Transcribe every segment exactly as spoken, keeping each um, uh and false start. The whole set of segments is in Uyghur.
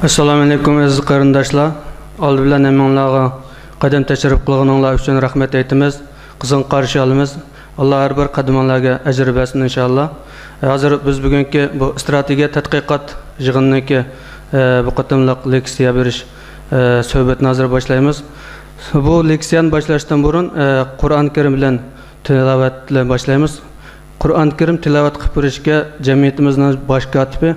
ئەسسالامۇ ئەلەيكۇم، ئەزىز قېرىنداشلار. ئالدى بىلەن ھەممىڭلارغا قەدەم تەشرىپ قىلغىنىڭلار ئۈچۈن رەھمەت ئېيتىمىز. قىزغىن قارشى ئالىمىز. ئاللا ھەر بىر قەدىمىڭلارغا ئەجىر بەرسۇن، ئىنشائاللا. ھازىر بىز بۈگۈنكى بۇ ئىستراتېگىيە تەتقىقات يىغىنىنىڭكى، ئە، بۇ قېتىملىق لېكسىيە بېرىش، ئە، سۆھبىتىنى ھازىر باشلايمىز. بۇ لېكسىيەنى باشلاشتىن بۇرۇن، ئە، قۇرئان كەرىم بىلەن تىلاۋەت بىلەن باشلايمىز. قۇرئان كەرىم تىلاۋەت قىلىپ بېرىشكە جەمئىيىتىمىزنىڭ باش كاتىپى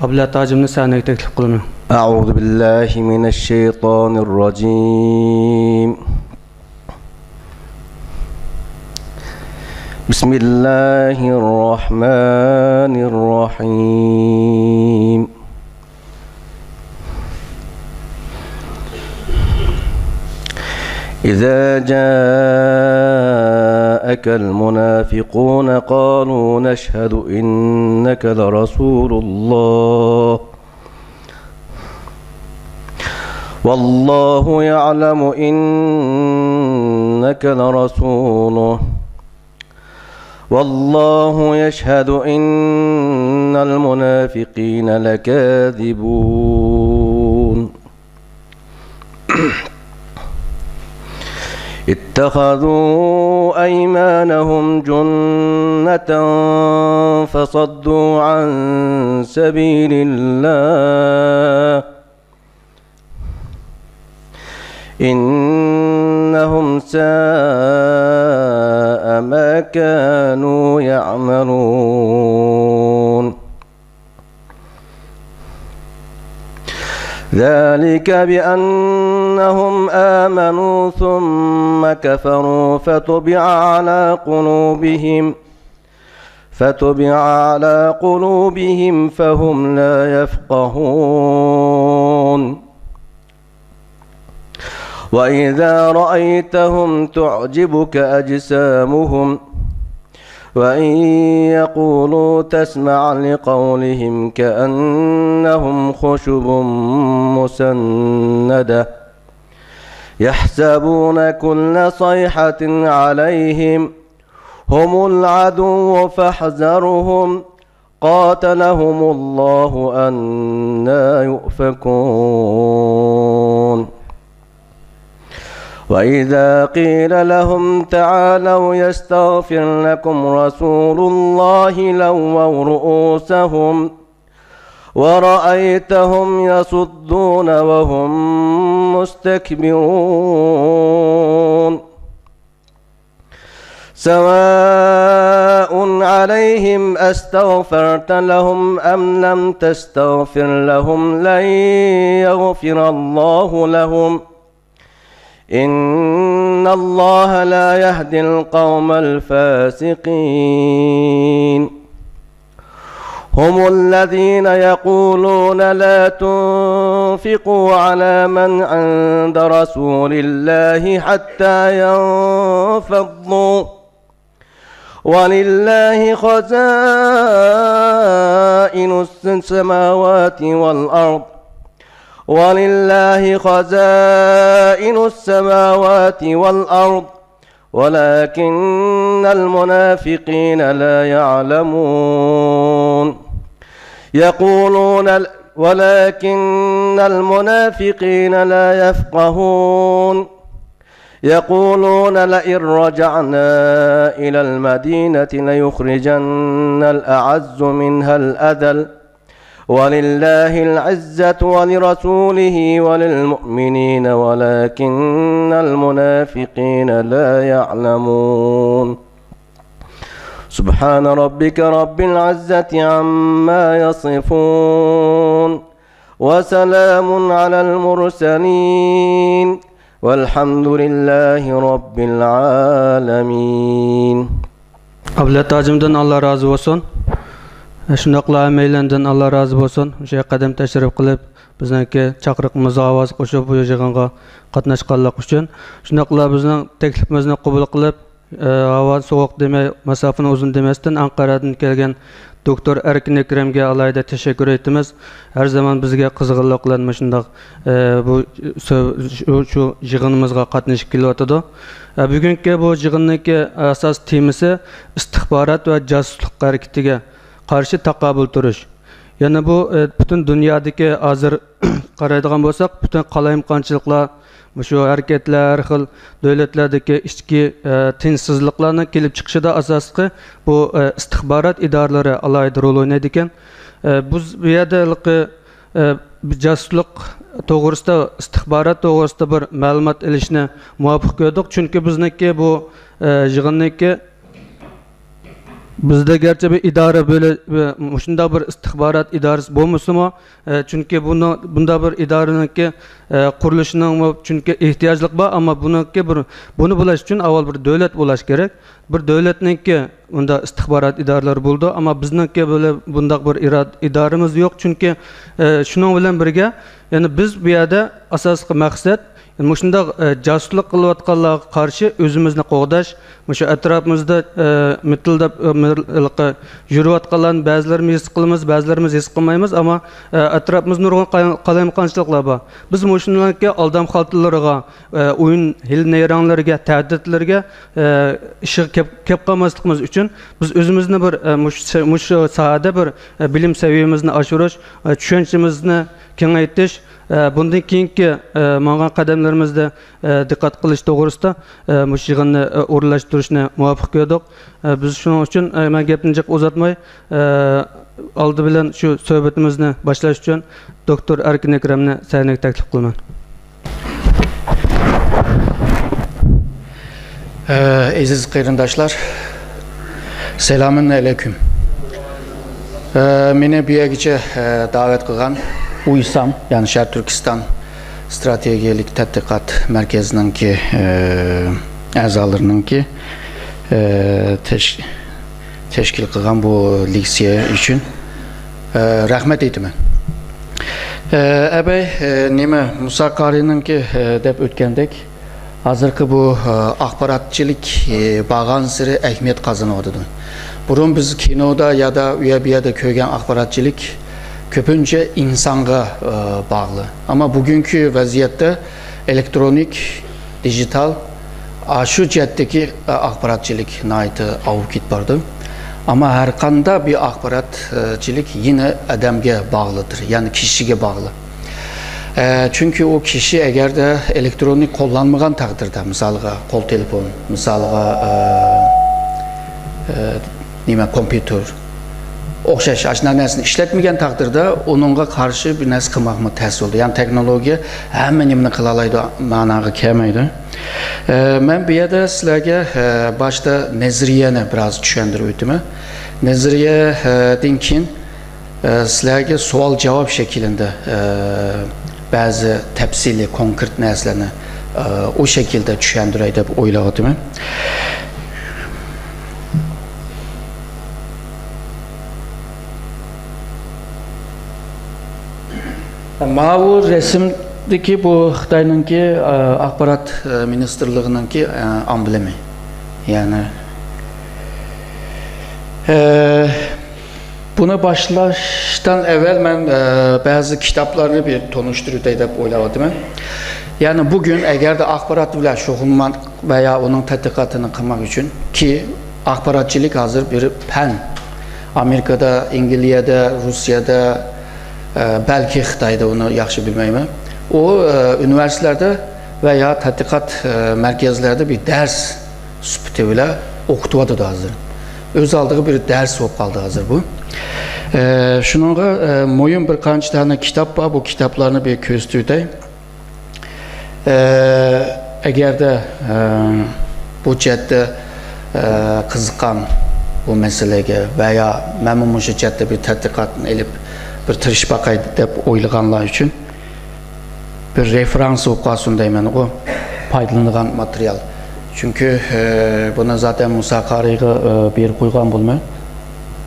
ئابلەت ھاجىمنى سەھنىگە تەكلىپ قىلىمەن. أعوذ بالله من الشيطان الرجيم. بسم الله الرحمن الرحيم. إذا جاءك المنافقون قالوا نشهد إنك لرسول الله والله يعلم إنك لرسوله والله يشهد إن المنافقين لكاذبون. اتخذوا أيمانهم جنة فصدوا عن سبيل الله إنهم ساء ما كانوا يعملون. ذلك بأنهم آمنوا ثم كفروا فطبع على قلوبهم فطبع على قلوبهم فهم لا يفقهون. وإذا رأيتهم تعجبك أجسامهم وإن يقولوا تسمع لقولهم كأنهم خشب مسندة يحسبون كل صيحة عليهم هم العدو فاحذرهم قاتلهم الله أنى يؤفكون. وإذا قيل لهم تعالوا يستغفر لكم رسول الله لووا رؤوسهم ورأيتهم يصدون وهم مستكبرون. سواء عليهم أستغفرت لهم أم لم تستغفر لهم لن يغفر الله لهم إن الله لا يهدي القوم الفاسقين. هم الذين يقولون لا تنفقوا على من عند رسول الله حتى ينفضوا ولله خزائن السماوات والأرض ولله خزائن السماوات والأرض ولكن المنافقين لا يعلمون. يقولون ولكن المنافقين لا يفقهون. يقولون لئن رجعنا إلى المدينة ليخرجن الأعز منها الأذل ولله العزة ولرسوله وللمؤمنين ولكن المنافقين لا يعلمون. سبحان ربك رب العزة عما يصفون. وسلام على المرسلين والحمد لله رب العالمين. ئابلەت ھاجىمدىن ئاللا رازى بولسۇن. شۇنداقلا ھەممەيلەندىن ئاللا رازى بولسۇن. مۇشۇ يەرگە قەدەم تەشرىپ قىلىپ، بىزنىڭكى چاقىرىقىمىزغا ئاۋاز قوشۇپ، بۇ يىغىنغا قاتناشقانلىقى ئۈچۈن. شۇنداقلا بىزنىڭ تەكلىپىمىزنى قوبۇل قىلىپ، ئە، ھاۋا سوغۇق دېمەي، ماساپىنى ئۇزۇن دېمەستىن، ئەنقەرەدىن كەلگەن دوكتور ئەركىن ئەكرەمگە ئالاھىدە تەشەككۈر ئېيتىمىز. ھەر زامان بىزگە قىزغىنلىق بىلەن مۇشۇنداق، ئە، بۇ سۆ-، شۇ، شۇ يىغىنىمىزغا قاتنىشىپ كېلىۋاتىدۇ. ئە، بۈگۈنكى بۇ يىغىننىڭكى ئاساس تېمىسى ئىستىخبارات ۋە جاسۇسلۇق ھەرىكىتىگە قارشى تاقابىل تۇرۇش. يەنە بۇ، ئە، پۈتۈن دۇنيادىكى ھازىر قارايدىغان بولساق، پۈتۈن قالايمىقانچىلىقلار، مۇشۇ ھەرىكەتلەر، ھەر خىل دۆلەتلەردىكى ئىچكى، ئە، تىنچسىزلىقلارنىڭ كېلىپ چىقىشىدا ئاساسلىقى بۇ، ئە، ئىستىخبارات ئىدارىلىرى ئالاھىدە رول ئوينايدىكەن. ئە، بۇ، بۇ يەردە ھېلىقى، ئە، جاسۇسلۇق توغرىسىدا، ئىستىخبارات توغرىسىدا بىر مەلۇمات ئېلىشنى مۇۋاپىق كۆردۇق. چۈنكى بىزنىڭكى بۇ، ئە، يىغىننىڭكى بىزدە گەرچە بىر ئىدارە بۆلە-، مۇشۇنداق بىر ئىستىخبارات ئىدارىسى بولمىسىمۇ، ئە، چۈنكى بۇنىڭ، بۇنداق بىر ئىدارىنىڭكى، ئە، قۇرۇلۇشىنىڭمۇ چۈنكى ئېھتىياجلىق بار، ئەمما بۇنىڭكى بىر، بۇنى بۇلاش ئۈچۈن ئاۋۋال بىر دۆلەت بولاش كېرەك. بىر دۆلەتنىڭكى بۇنداق ئىستىخبارات ئىدارىلىرى بولىدۇ، ئەمما بىزنىڭكى بۇنداق بىر ئىراد-، ئىدارىمىز يوق، چۈنكى، ئە، شۇنىڭ بىلەن بىرگە، يەنى بىز بۇ يەردە ئاساسلىق مەقسەت، مۇشۇنداق، ئە، جاسۇسلۇق قىلىۋاتقانلارغا قارشى ئۆزىمىزنى قوغداش، مۇشۇ ئەتراپىمىزدا، ئە، مىتىلداپ، ئە، مىر-، ھېلىقى يۈرۈۋاتقانلارنى بەزىلىرىمىز ھېس قىلىمىز، بەزىلىرىمىز ھېس قىلمايمىز، ئەمما، ئە، ئەتراپىمىزدا نۇرغۇن قالايمىقانچىلىقلار بار. بىز مۇشۇنىڭكى ئالدام خالتىلىرىغا، ئە، ئويۇن ھىيلە-نەيرەڭلىرىگە، تەھدىتلىرىگە، ئە، ئىشىغا كەپ-، كەپ قالماسلىقىمىز ئۈچۈن بىز ئۆزىمىزنى بىر، ئە، مۇشۇ سا-، مۇشۇ ساھەدە بىر، ئە، بىلىم سەۋىيەمىزنى ئاشۇرۇش، ئە، چۈشەنچىمىزنى كېڭەيتىش، ئە، بۇندىن كېيىنكى، ئە، ماڭغان قەدەملىرىمىزدە، ئە، دىققەت قىلىش توغرىسىدا، ئە، مۇشۇ يىغىننى، ئە، ئورۇنلاشتۇرۇشنى مۇۋاپىق كۆردۇق. ئە، بىز شۇنىڭ ئۈچۈن، ئە، مەن گەپنى جىق ئۇزارتماي، ئە، ئالدى بىلەن شۇ سۆھبىتىمىزنى باشلاش ئۈچۈن دوكتور ئەركىن ئەكرەمنى سەھنىگە تەكلىپ قىلىمەن. ئە، ئەزىز قېرىنداشلار، سالامۇن ئەلەيكۇم. ئە، مېنى بۇ يەرگىچە، ئە، دەۋەت قىلغان ئۇيسام، يەنى شەرقىي تۈركىستان ئىستراتېگىيەلىك تەتقىقات مەركىزىنىڭكى، ئە، ئەزالىرىنىڭكى، ئە، تەش-، تەشكىل قىلغان بۇ لېكسىيە ئۈچۈن، ئە، رەھمەت ئېيتىمەن. ئە، ئەبەي، ئە، نېمە، مۇسا قارىنىڭكى، ئە، دەپ ئۆتكەندەك، ھازىرقى بۇ، ئە، ئاخباراتچىلىك، ئە، بارغانسېرى ئەھمىيەت قازىنىۋاتىدۇ. بۇرۇن بىز كىنودا يادا ئۇ يەر بۇ يەردە كۆرگەن ئاخباراتچىلىك كۆپىنچە ئىنسانغا، ئە، باغلىق. ئەمما بۈگۈنكى ۋەزىيەتتە ئېلېكترونىك، دىجىتال، ئاشۇ جەھەتتىكى، ئە، ئاخباراتچىلىك ناھايىتى ئاۋۇپ كېتىپ بارىدۇ. ئەمما ھەر قانداق بىر ئاخباراتچىلىك يەنە ئادەمگە باغلىقتۇر، يەنى كىشىگە باغلىق. ئە، چۈنكى ئۇ كىشى ئەگەردە ئېلېكترونىك قوللانمىغان تەقدىردە، مىسالغا قول تېلېفون، مىسالغا، ئە، ئە، نېمە، كومپيۇتېر، ئوخشاش ئاشۇنداق نەرسىنى ئىشلەتمىگەن تەقدىردە، ئۇنىڭغا قارشى بىر نەرسە قىلماقمۇ تەس بولىدۇ. يەنى تېخنولوگىيە ھەممە نېمىنى قىلالايدۇ مەناغا كەلمەيدۇ. ئە، مەن بۇ يەردە سىلەرگە، ئە، باشتا نەزەرىيەنى بىراز چۈشەندۈرۈپ ئۆتىمەن. نەزەرىيەدىن كېيىن، ئە، سىلەرگە سوئال-جاۋاب شەكلىدە، ئە، بەزى تەپسىلىي، كونكرېت نەرسىلەرنى، ئە، ئۇ شەكىلدە چۈشەندۈرەي دەپ ئويلاۋاتىمەن. ماۋۇ رەسىمدىكى بۇ خىتاينىڭكى، ئە، ئاخبارات، ئە، مىنىستىرلىقىنىڭكى، ئە، ئامبلېمى. يەنى، ئە، بۇنى باشلاشتىن ئەۋۋەل مەن، ئە، بەزى كىتابلارنى بىر تونۇشتۇرۇۋېتەي دەپ ئويلاۋاتىمەن. يەنى بۈگۈن ئەگەردە ئاخبارات بىلەن شۇغۇللانماق ۋە يا ئۇنىڭ تەتقىقاتىنى قىلماق ئۈچۈن، كى ئاخباراتچىلىك ھازىر بىر پەن. ئامېرىكىدا، ئەنگلىيەدە، روسىيەدە، ئە، بەلكى خىتايدا، ئۇنى ياخشى بىلمەيمەن. ئۇ، ئە، ئۇنىۋېرسىتېتلاردا ۋە يا تەتقىقات، ئە، مەركەزلەردە بىر دەرس سۈپىتى بىلەن ئوقۇتۇۋاتىدۇ ھازىر. ئۆز ئالدىغا بىر دەرس بولۇپ قالدى ھازىر بۇ. ئە، شۇنىڭغا، ئە، مۇھىم بىر قانچە دانە كىتاب بار، بۇ كىتابلارنى بىر كۆرسىتىۋېتەي. ئە، ئەگەردە، ئە، بۇ جەھەتتە، ئە، قىزىققان بۇ مەسىلىگە ۋە يا مەنمۇ مۇشۇ جەھەتتە بىر تەتقىقاتنى ئېلىپ، بىر تىرىشىپ باقاي دەپ ئويلىغانلار ئۈچۈن بىر رېفېرانس بولۇپ قالسۇن دەيمەنغۇ، پايدىلىنىدىغان ماتېرىيال. چۈنكى، ئە، بۇنى زاتەن مۇسا قارىيغا، ئە، بېرىپ قويغان بولىمەن.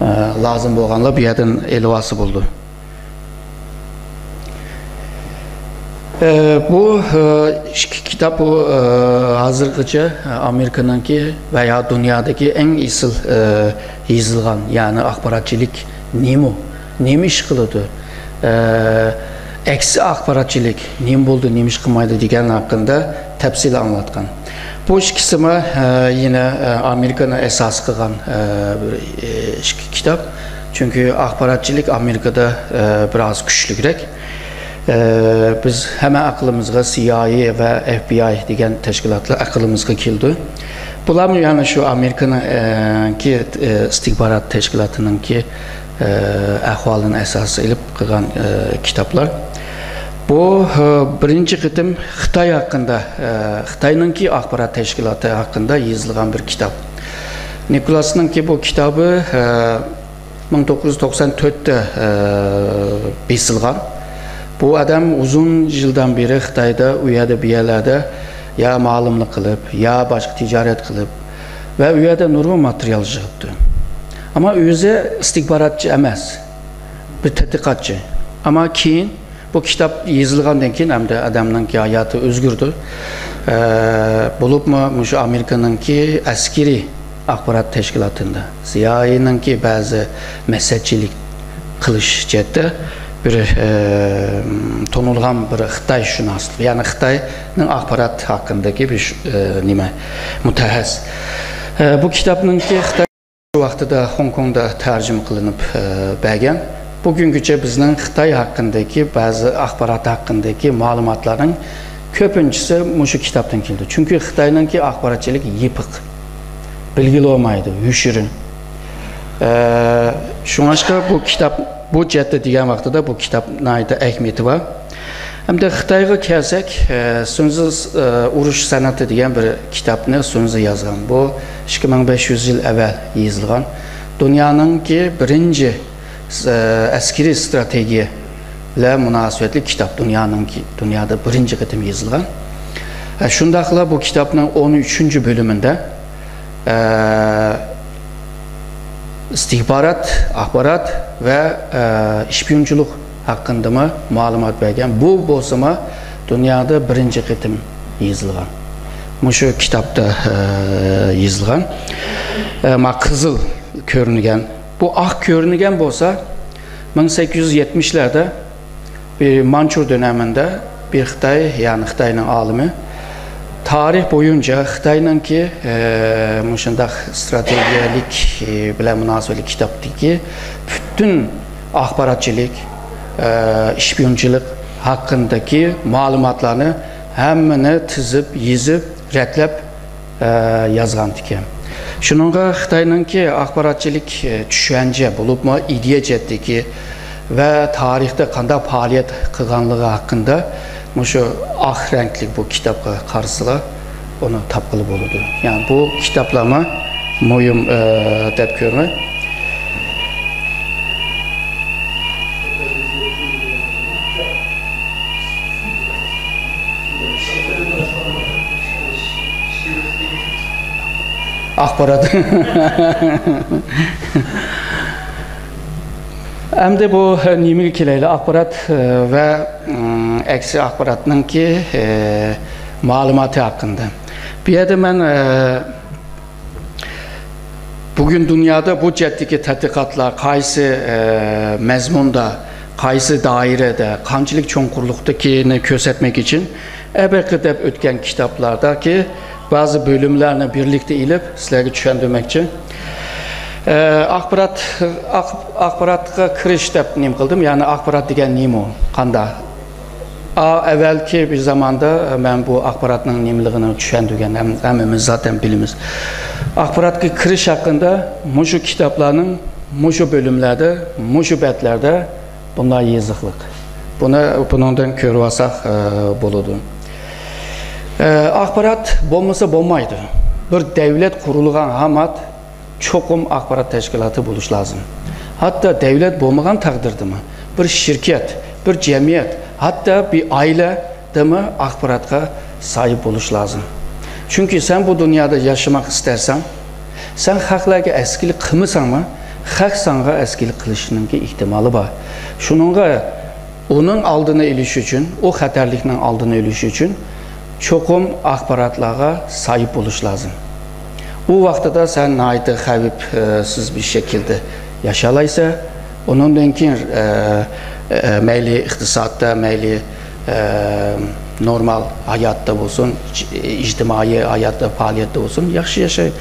ئە، لازىم بولغانلار بۇ يەردىن ئېلىۋالسا بولىدۇ. ئە، بۇ، ئە، ئىككى كىتاب بۇ، ئە، ھازىرغىچە، ئە، ئامېرىكىنىڭكى ۋە يا دۇنيادىكى ئەڭ ئېسىل، ئە، يېزىلغان، يەنى ئاخباراتچىلىك نېمە، نېمە ئىش قىلىدۇ، ئە، ئەكسى ئاخباراتچىلىك نېمە بولىدۇ، نېمە ئىش قىلمايدۇ دېگەن ھەققىدە تەپسىلىي ئاڭلاتقان. بۇ ئىككىسىمۇ، ئە، يەنە، ئە، ئامېرىكىنى ئاساس قىلغان، ئە، بىر، ئە، ئىككى كىتاب. چۈنكى ئاخباراتچىلىك ئامېرىكىدا، ئە، بىر ئاز كۈچلۈكرەك. ئە، بىز ھەممە ئەقلىمىزغا سىي ئاي ئېي ۋە ئېف بىي ئاي دېگەن تەشكىلاتلار ئەقلىمىزغا كېلىدۇ. بۇلارمۇ يەنە شۇ ئامېرىكىنىڭ، ئە، كى، ئە، ئىستىخبارات تەشكىلاتىنىڭكى، ئە، ئەھۋالىنى ئاساس ئېلىپ قىلغان، ئە، كىتابلار. بۇ، ئە، بىرىنچى قېتىم خىتاي ھەققىدە، ئە، خىتاينىڭكى ئاخبارات تەشكىلاتى ھەققىدە يېزىلغان بىر كىتاب. نىكولاسنىڭكى بۇ كىتابى، ئە، مىڭ توققۇز يۈز توقسان تۆتتە، ئە، بېسىلغان. بۇ ئادەم ئۇزۇن يىلدىن بېرى خىتايدا، ئۇ يەردە، بۇ يەرلەردە يا مۇئەللىملىك قىلىپ، يا باشقا تىجارەت قىلىپ ۋە ئۇ يەردە نۇرغۇن ماتېرىيال يىغىپتۇ. ئەمما ئۆزى ئىستىخباراتچى ئەمەس، بىر تەتقىقاتچى. ئەمما كېيىن بۇ كىتاب يېزىلغاندىن كېيىن ئەمدى ئادەمنىڭكى ھاياتى ئۆزگىرىدۇ. ئە، بولۇپمۇ مۇشۇ ئامېرىكىنىڭكى ئەسكىرىي ئاخبارات تەشكىلاتىدا، سىي ئاي ئېينىڭكى بەزى مەسلىھەتچىلىك قىلىش جەھەتتە بىر، ئە، تونۇلغان بىر خىتايشۇناسلىق، يەنى خىتاينىڭ ئاخبارات ھەققىدىكى بىر، ئە، نېمە، مۇتەخەسسىس. ئە، بۇ كىتابنىڭكى خىتاي ۋاقتىدا خوڭكوڭدا تەرجىمە قىلىنىپ، ئە، بەرگەن. بۈگۈنگىچە بىزنىڭ خىتاي ھەققىدىكى بەزى ئاخبارات ھەققىدىكى مەلۇماتلارنىڭ كۆپىنچىسى مۇشۇ كىتابتىن كېلىدۇ. چۈنكى خىتاينىڭكى ئاخباراتچىلىكى يېپىق، بىلگىلى بولمايدۇ، يوشۇرۇن. ئە، شۇڭلاشقا بۇ كىتاب، بۇ جەھەتتە دېگەن ۋاقتىدا بۇ كىتاب ناھايىتى ئەھمىيىتى بار. ئەمدى خىتايغا كەلسەك، ئە، سۇنزى، ئە، ئۇرۇش سەنئىتى دېگەن بىر كىتابنى سۇنزى يازغان. بۇ ئىككى مىڭ بەش يۈز يىل ئەۋۋەل يېزىلغان. دۇنيانىڭكى بىرىنچى، ئە، ئەسكىرىي ستراتېگىيەلەر مۇناسىۋەتلىك كىتاب. دۇنيانىڭكى، دۇنيادا بىرىنچى قېتىم يېزىلغان. ئە، شۇنداقلا بۇ كىتابنىڭ ئون ئۈچىنچى بۆلۈمىدە، ئە، ئىستىخبارات، ئاخبارات ۋە، ئە، شپىيونچىلىق ھەققىدىمۇ مەلۇمات بەرگەن. بۇ بولسىمۇ دۇنيادا بىرىنچى قېتىم يېزىلغان. مۇشۇ كىتابتا، ئە، يېزىلغان. ئە، ما قىزىل كۆرۈنگەن. بۇ ئاق كۆرۈنگەن بولسا، مىڭ سەككىز يۈز يەتمىشلەردە بىر مانچۇ دۆنىمىندە بىر خىتاي، يەنى خىتاينىڭ ئالىمى تارىخ بويىچە خىتاينىڭكى، ئە، مۇشۇنداق ستراتېگىيەلىك، ئە، بىلەن مۇناسىۋەتلىك كىتابتىكى پۈتۈن ئاخباراتچىلىك، ئە، شپىيونچىلىق ھەققىدىكى مەلۇماتلارنى ھەممىنى تىزىپ، يېزىپ، رەتلەپ، ئە، يازغانتىكەن. شۇنىڭغا خىتاينىڭكى ئاخباراتچىلىك، ئە، چۈشەنچە بولۇپمۇ ئىدىيە جەھەتتىكى ۋە تارىختا قانداق پائالىيەت قىلغانلىقى ھەققىدە مۇشۇ ئاق رەڭلىك بۇ كىتابقا قارىسىلا ئۇنى تاپقىلى بولىدۇ. يەنى بۇ كىتابلارمۇ مۇھىم، ئە، دەپ كۆرىمەن. ئاخبارات. ئەمدى بۇ نېمىگە كېلەيلى؟ ئاخبارات، ئە، ۋە، ئىم، ئەكسىي ئاخباراتنىڭكى، ئە، مەلۇماتى ھەققىدە. بۇ يەردە مەن، ئە، بۈگۈن دۇنيادا بۇ جەھەتتىكى تەتقىقاتلار قايسى، ئە، مەزمۇندا، قايسى دائىرىدە، قانچىلىك چوڭقۇرلۇقتىكىنى كۆرسەتمەك ئۈچۈن ئەبەقى دەپ ئۆتكەن كىتابلاردىكى بەزى بۆلۈملەرنى بىرلىكتە ئېلىپ سىلەرگە چۈشەندۈرمەكچى. ئە، ئاخبارات، ئاخ-، ئاخباراتقا كىرىش دەپ نېمە قىلدىم، يەنى ئاخبارات دېگەن نېمە ئۇ؟ قانداق؟ ئا، ئەۋۋەلكى بىر زاماندا مەن بۇ ئاخباراتنىڭ نېمىلىكىنى چۈشەندۈرگەن، ھەم-، ھەممىمىز زاتەن بىلىمىز. ئاخباراتقا كىرىش ھەققىدە مۇشۇ كىتابلارنىڭ مۇشۇ بۆلۈملەردە، مۇشۇ بەتلەردە بۇنداق يېزىقلىق. بۇنى، بۇنىڭدىن كۆرۈۋالساق، ئە، بولىدۇ. ئە، ئاخبارات بولمىسا بولمايدۇ. بىر دەۋلەت قۇرۇلغان ھامات چوقۇم ئاخبارات تەشكىلاتى بولۇش لازىم. ھەتتا دەۋلەت بولمىغان تەقدىردىمۇ، بىر شىركەت، بىر جەمئىيەت، ھەتتا بىر ئائىلەدىمۇ ئاخباراتقا ساھىب بولۇش لازىم. چۈنكى سەن بۇ دۇنيادا ياشىماق ئىستەرسەڭ، سەن خەقلەرگە ئەسكىلىك قىلمىساڭمۇ، خەق ساڭا ئەسكىلىك قىلىشنىڭكى ئېھتىمالى بار. شۇنىڭغا ئۇنىڭ ئالدىنى ئېلىش ئۈچۈن، ئۇ خەتەرلىكنىڭ ئالدىنى ئېلىش ئۈچۈن چوقۇم ئاخباراتلارغا ساھىب بولۇش لازىم. ئۇ ۋاقتىدا سەن ناھايىتى خەۋپسىز بىر شەكىلدە ياشالايسەن. ئۇنىڭدىن كېيىن، ئە، ئە، مەيلى ئىقتىسادتا، مەيلى، ئە، نورمال ھاياتتا بولسۇن، ئىج-، ئىجتىمائىي ھاياتتا، پائالىيەتتە بولسۇن، ياخشى ياشايدۇ.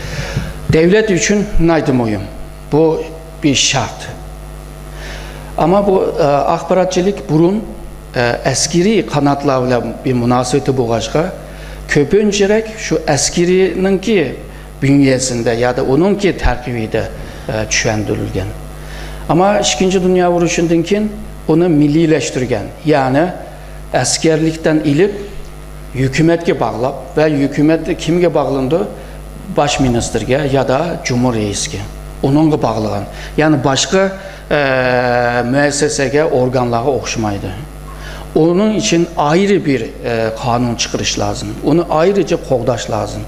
دەۋلەت ئۈچۈن ناھايىتى مۇھىم. بۇ بىر شەرت. ئەمما بۇ، ئە، ئاخباراتچىلىك بۇرۇن، ئە، ئەسكىرىي قاناتلار بىلەن بىر مۇناسىۋىتى بولغاچقا، كۆپىنچىرەك شۇ ئەسكىرىينىڭكى بۈنيەسىندە يادا ئۇنىڭكى تەركىبىدە، ئە، چۈشەندۈرۈلگەن. ئەمما ئىككىنچى دۇنيا ئۇرۇشىدىن كېيىن ئۇنى مىللىيلەشتۈرگەن، يەنى ئەسكەرلىكتىن ئېلىپ ھۆكۈمەتكە باغلاپ ۋە ھۆكۈمەتتە كىمگە باغلىنىدۇ؟ باش مىنىستىرگە يادا جۇمھۇر رەئىسىگە، ئۇنىڭغا باغلىغان. يەنى باشقا، ئە، مۇئەسسەسەگە، ئورگانلارغا ئوخشىمايدۇ. ئۇنىڭ ئۈچۈن ئايرى بىر، ئە، قانۇن چىقىرىش لازىم. ئۇنى ئايرىچە قوغداش لازىم.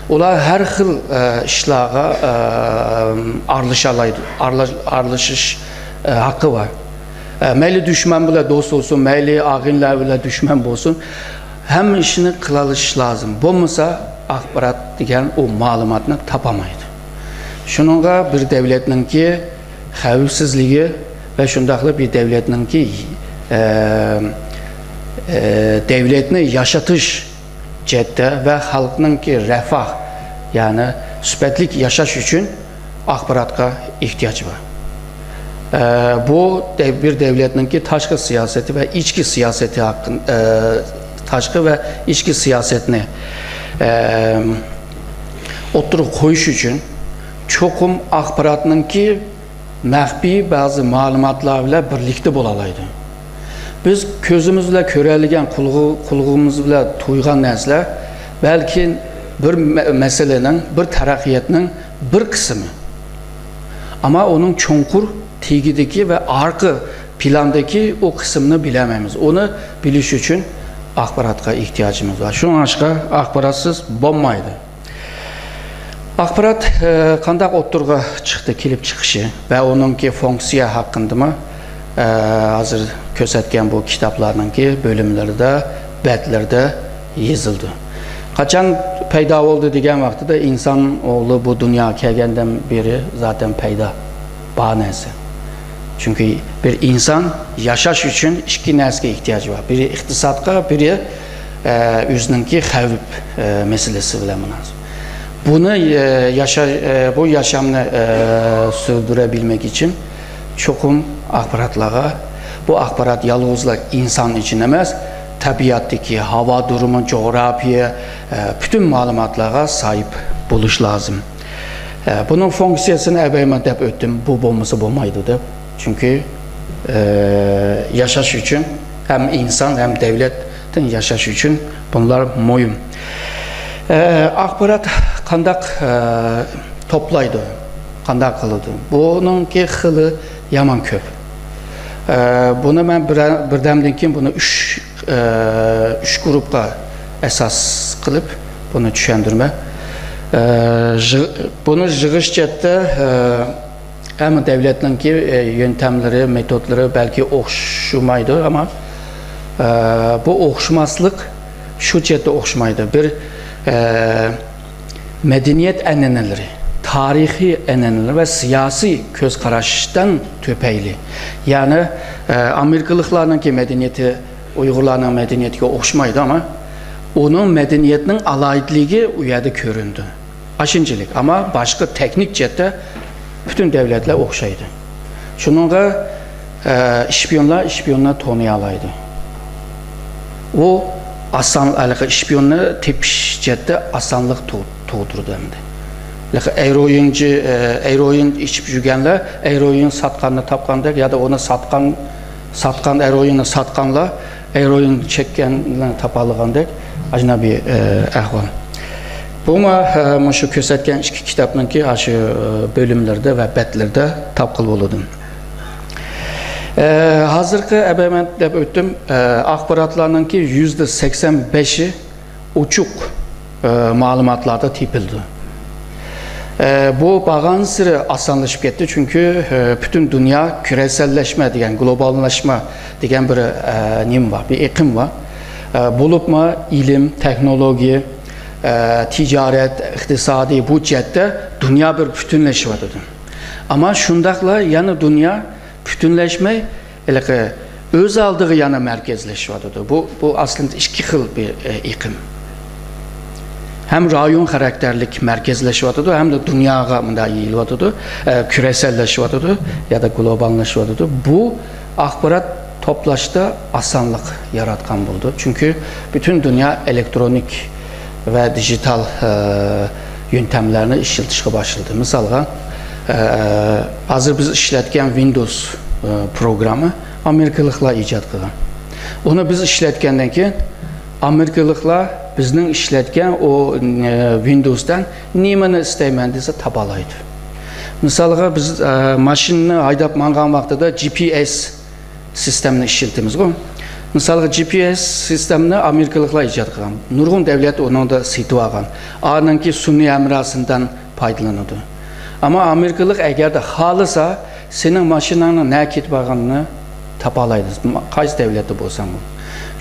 ئۇلار ھەر خىل، ئە، ئىشلارغا، ئە، ئارىلىشالايدۇ، ئارىلاش-، ئارىلىشىش، ئە، ھەققى بار. ئە، مەيلى دۈشمەن بىلەن دوست بولسۇن، مەيلى ئاغىنىلەر بىلەن دۈشمەن بولسۇن، ھەممە ئىشنى قىلالىشىش لازىم. بولمىسا، ئاخبارات دېگەن ئۇ مەلۇماتنى تاپالمايدۇ. شۇنىڭغا بىر دەۋلەتنىڭكى خەۋپسىزلىكى ۋە شۇنداقلا بىر دەۋلەتنىڭكى، ئە، ئە، دەۋلەتنى ياشىتىش جەھەتتە ۋە خەلقنىڭكى رەفاھ، يەنى سۈپەتلىك ياشاش ئۈچۈن ئاخباراتقا ئېھتىياج بار. ئە، بۇ دەv-، بىر دەۋلەتنىڭكى تاشقى سىياسىتى ۋە ئىچكى سىياسىتى ھەققىن-، ئە، تاشقى ۋە ئىچكى سىياسەتنى، ئە، ئوتتۇرىغا قويۇش ئۈچۈن چوقۇم ئاخباراتنىڭكى مەخپىي بەزى مەلۇماتلار بىلەن بىرلىكتە بولالايدۇ. بىز كۆزىمىز بىلەن كۆرەلىگەن، قۇلىقى-، قۇلىقىمىز بىلەن تۇيغان نەرسىلەر بەلكى بىر مە-، مەسىلىنىڭ، بىر تەرەققىياتنىڭ بىر قىسمى. ئەمما ئۇنىڭ چوڭقۇر تېگىدىكى ۋە ئارقا پىلاندىكى ئۇ قىسمىنى بىلەلمەيمىز. ئۇنى بىلىش ئۈچۈن ئاخباراتقا ئېھتىياجىمىز بار. شۇڭلاشقا ئاخباراتسىز بولمايدۇ. ئاخبارات، ئە، قانداق ئوتتۇرىغا چىقتى، كېلىپ چىقىشى ۋە ئۇنىڭكى فۇنكسىيە ھەققىدىمۇ، ئە، ھازىر كۆرسەتكەن بۇ كىتابلارنىڭكى بۆلۈملىرىدە، بەتلىرىدە يېزىلدى. قاچان پەيدا بولدى دېگەن ۋاقتىدا، ئىنسان ئوغلى بۇ دۇنياغا كەلگەندىن بېرى زاتەن پەيدا بار نەرسە. چۈنكى بىر ئىنسان ياشاش ئۈچۈن ئىككى نەرسىگە ئېھتىياجى بار. بىرى ئىقتىسادقا، بىرى، ئە، ئۆزىنىڭكى خەۋپ، ئە، مەسىلىسى بىلەن مۇناسىۋەت. بۇنى، ئە، ياشا-، ئە، بۇ ياشامنى، ئە، سۈردۈرەبىلمەك ئۈچۈن چوقۇم ئاخباراتلارغا، بۇ ئاخبارات يالغۇزلا ئىنسان ئۈچۈن ئەمەس، تەبىئەتتىكى ھاۋا دۇرۇمى، جۇغراپىيە، ئە، پۈتۈن مەلۇماتلارغا ساھىب بولۇش لازىم. ئە، بۇنىڭ فۇنكسىيەسىنى ئەۋەيمەن دەپ ئۆتتۈم، بۇ بولمىسا بولمايدۇ دەپ. چۈنكى، ئە، ياشاش ئۈچۈن ھەم ئىنسان، ھەم دەۋلەتتىن ياشاش ئۈچۈن بۇلار مۇھىم. ئە، ئاخبارات قانداق، ئە، توپلايدۇ، قانداق قىلىدۇ؟ بۇنىڭكى خىلى يامان كۆپ. ئە، بۇنى مەن بىر-، بىردەمدىن كېيىن بۇنى ئۈچ، ئە، ئۈچ گۇرۇپقا ئاساس قىلىپ بۇنى چۈشەندۈرىمەن. ئە، يىغ-، بۇنى يىغىش جەھەتتە، ئە، ھەممە دەۋلەتنىڭكى، ئە، يۆنتەملىرى، مېتودلىرى بەلكى ئوخشىمايدۇ، ئەمما، ئە، بۇ ئوخشىماسلىق شۇ جەھەتتە ئوخشىمايدۇ. بىر، ئە، مەدەنىيەت ئەنئەنىلىرى، تارىخىي ئەنئەنىلىرى ۋە سىياسىي كۆز قاراشتىن تۈپەيلى. يەنى، ئە، ئامېرىكىلىقلارنىڭكى مەدەنىيىتى ئۇيغۇرلارنىڭ مەدەنىيىتىگە ئوخشىمايدۇ، ئەمما ئۇنىڭ مەدەنىيەتنىڭ ئالاھىدىلىكى ئۇ يەردە كۆرۈنىدۇ. ئاشۇنچىلىك، ئەمما باشقا تېخنىك جەھەتتە پۈتۈن دەۋلەتلەر ئوخشايدۇ. شۇنىڭغا، ئە، ئىشپىيونلار ئىشپىيوننى تونۇيالايدۇ. ئۇ ئاسان، ھېلىقى ئىشپىيوننى تېپىش جەھەتتە ئاسانلىق تۇغ-، تۇغدۇرىدۇ ئەمدى. ھېلىقى ئەيرويىنچى، ئە، ئەيرويىن ئىچىپ يۈرگەنلەر ئەيرويىن ساتقاننى تاپقاندەك يادا ئۇنى ساتقان، ساتقان ئەيرويىننى ساتقانلار ئەيرويىن چەككەننى تاپالىغاندەك ئاجنابىي، ئە، ئەھۋال. بۇمۇ، ئە، مۇشۇ كۆرسەتكەن ئىككى كىتابنىڭكى ئاشۇ، ئە، بۆلۈملىرىدە ۋە بەتلىرىدە تاپقىلى بولىدۇ. ئە، ھازىرقى ئەبەمەن دەپ ئۆتتۈم. ئە، ئاخباراتلارنىڭكى يۈزدە سەكسەن بەشى ئوچۇق، ئە، مەلۇماتلاردا تېپىلىدۇ. ئە، بۇ بارغانسېرى ئاسانلىشىپ كەتتى، چۈنكى، ئە، پۈتۈن دۇنيا كۈرەسەنلەشمە دېگەن، گلوباللاشما دېگەن بىر، ئە، نېمە بار، بىر ئېقىم بار. ئە، بولۇپمۇ ئىلىم، تېخنولوگىيە، ئە، تىجارەت، ئىقتىسادىي بۇ جەھەتتە دۇنيا بىر پۈتۈنلىشىۋاتىدۇ. ئەمما شۇنداقلا يەنە دۇنيا پۈتۈنلەشمەي، ھېلىقى ئۆز ئالدىغا يەنە مەركەزلىشىۋاتىدۇ. بۇ، بۇ ئەسلىدە ئىككى خىل بىر، ئە، ئېقىم. ھەم رايون خاراكتېرلىك مەركەزلىشىۋاتىدۇ، ھەمدە دۇنياغا مۇنداق يېيىلىۋاتىدۇ، ئە، كۈرەسەنلىشىۋاتىدۇ يا دا گلوباللاشىۋاتىدۇ. بۇ ئاخبارات توپلاشتا ئاسانلىق ياراتقان بولىدۇ. چۈنكى پۈتۈن دۇنيا ئېلېكترونىك ۋە دىجىتال، ئە، يۆنتەملەرنى ئىشلىتىشكە باشلىدى. مىسالغا، ئە، ھازىر بىز ئىشلەتكەن ۋىندوۋس، ئە، پروگرامما ئامېرىكىلىقلار ئىجاد قىلغان. ئۇنى بىز ئىشلەتكەندىن كېيىن، ئامېرىكىلىقلار بىزنىڭ ئىشلەتكەن ئۇ، ئە، ۋىندوۋستىن نېمىنى ئىستەيمەن دېسە، تاپالايدۇ. مىسالغا، بىز، ئە، ماشىنىنى ھەيدەپ ماڭغان ۋاقتىدا جي پي ئېس سىستېمىنى ئىشلىتىمىزغۇ. مىسالغا، جي پي ئېس سىستېمىنى ئامېرىكىلىقلار ئىجاد قىلغان. نۇرغۇن دەۋلەت ئۇنىڭدا سېتىۋالغان. ئانىڭكى سۈنئىي ھەمراھىدىن پايدىلىنىدۇ. ئەمما ئامېرىكىلىق ئەگەردە خالىسا، سېنىڭ ماشىناڭنىڭ نەگە كېتىپ بارغىنىنى تاپالايدۇ، قايسى دەۋلەتتە بولساڭمۇ.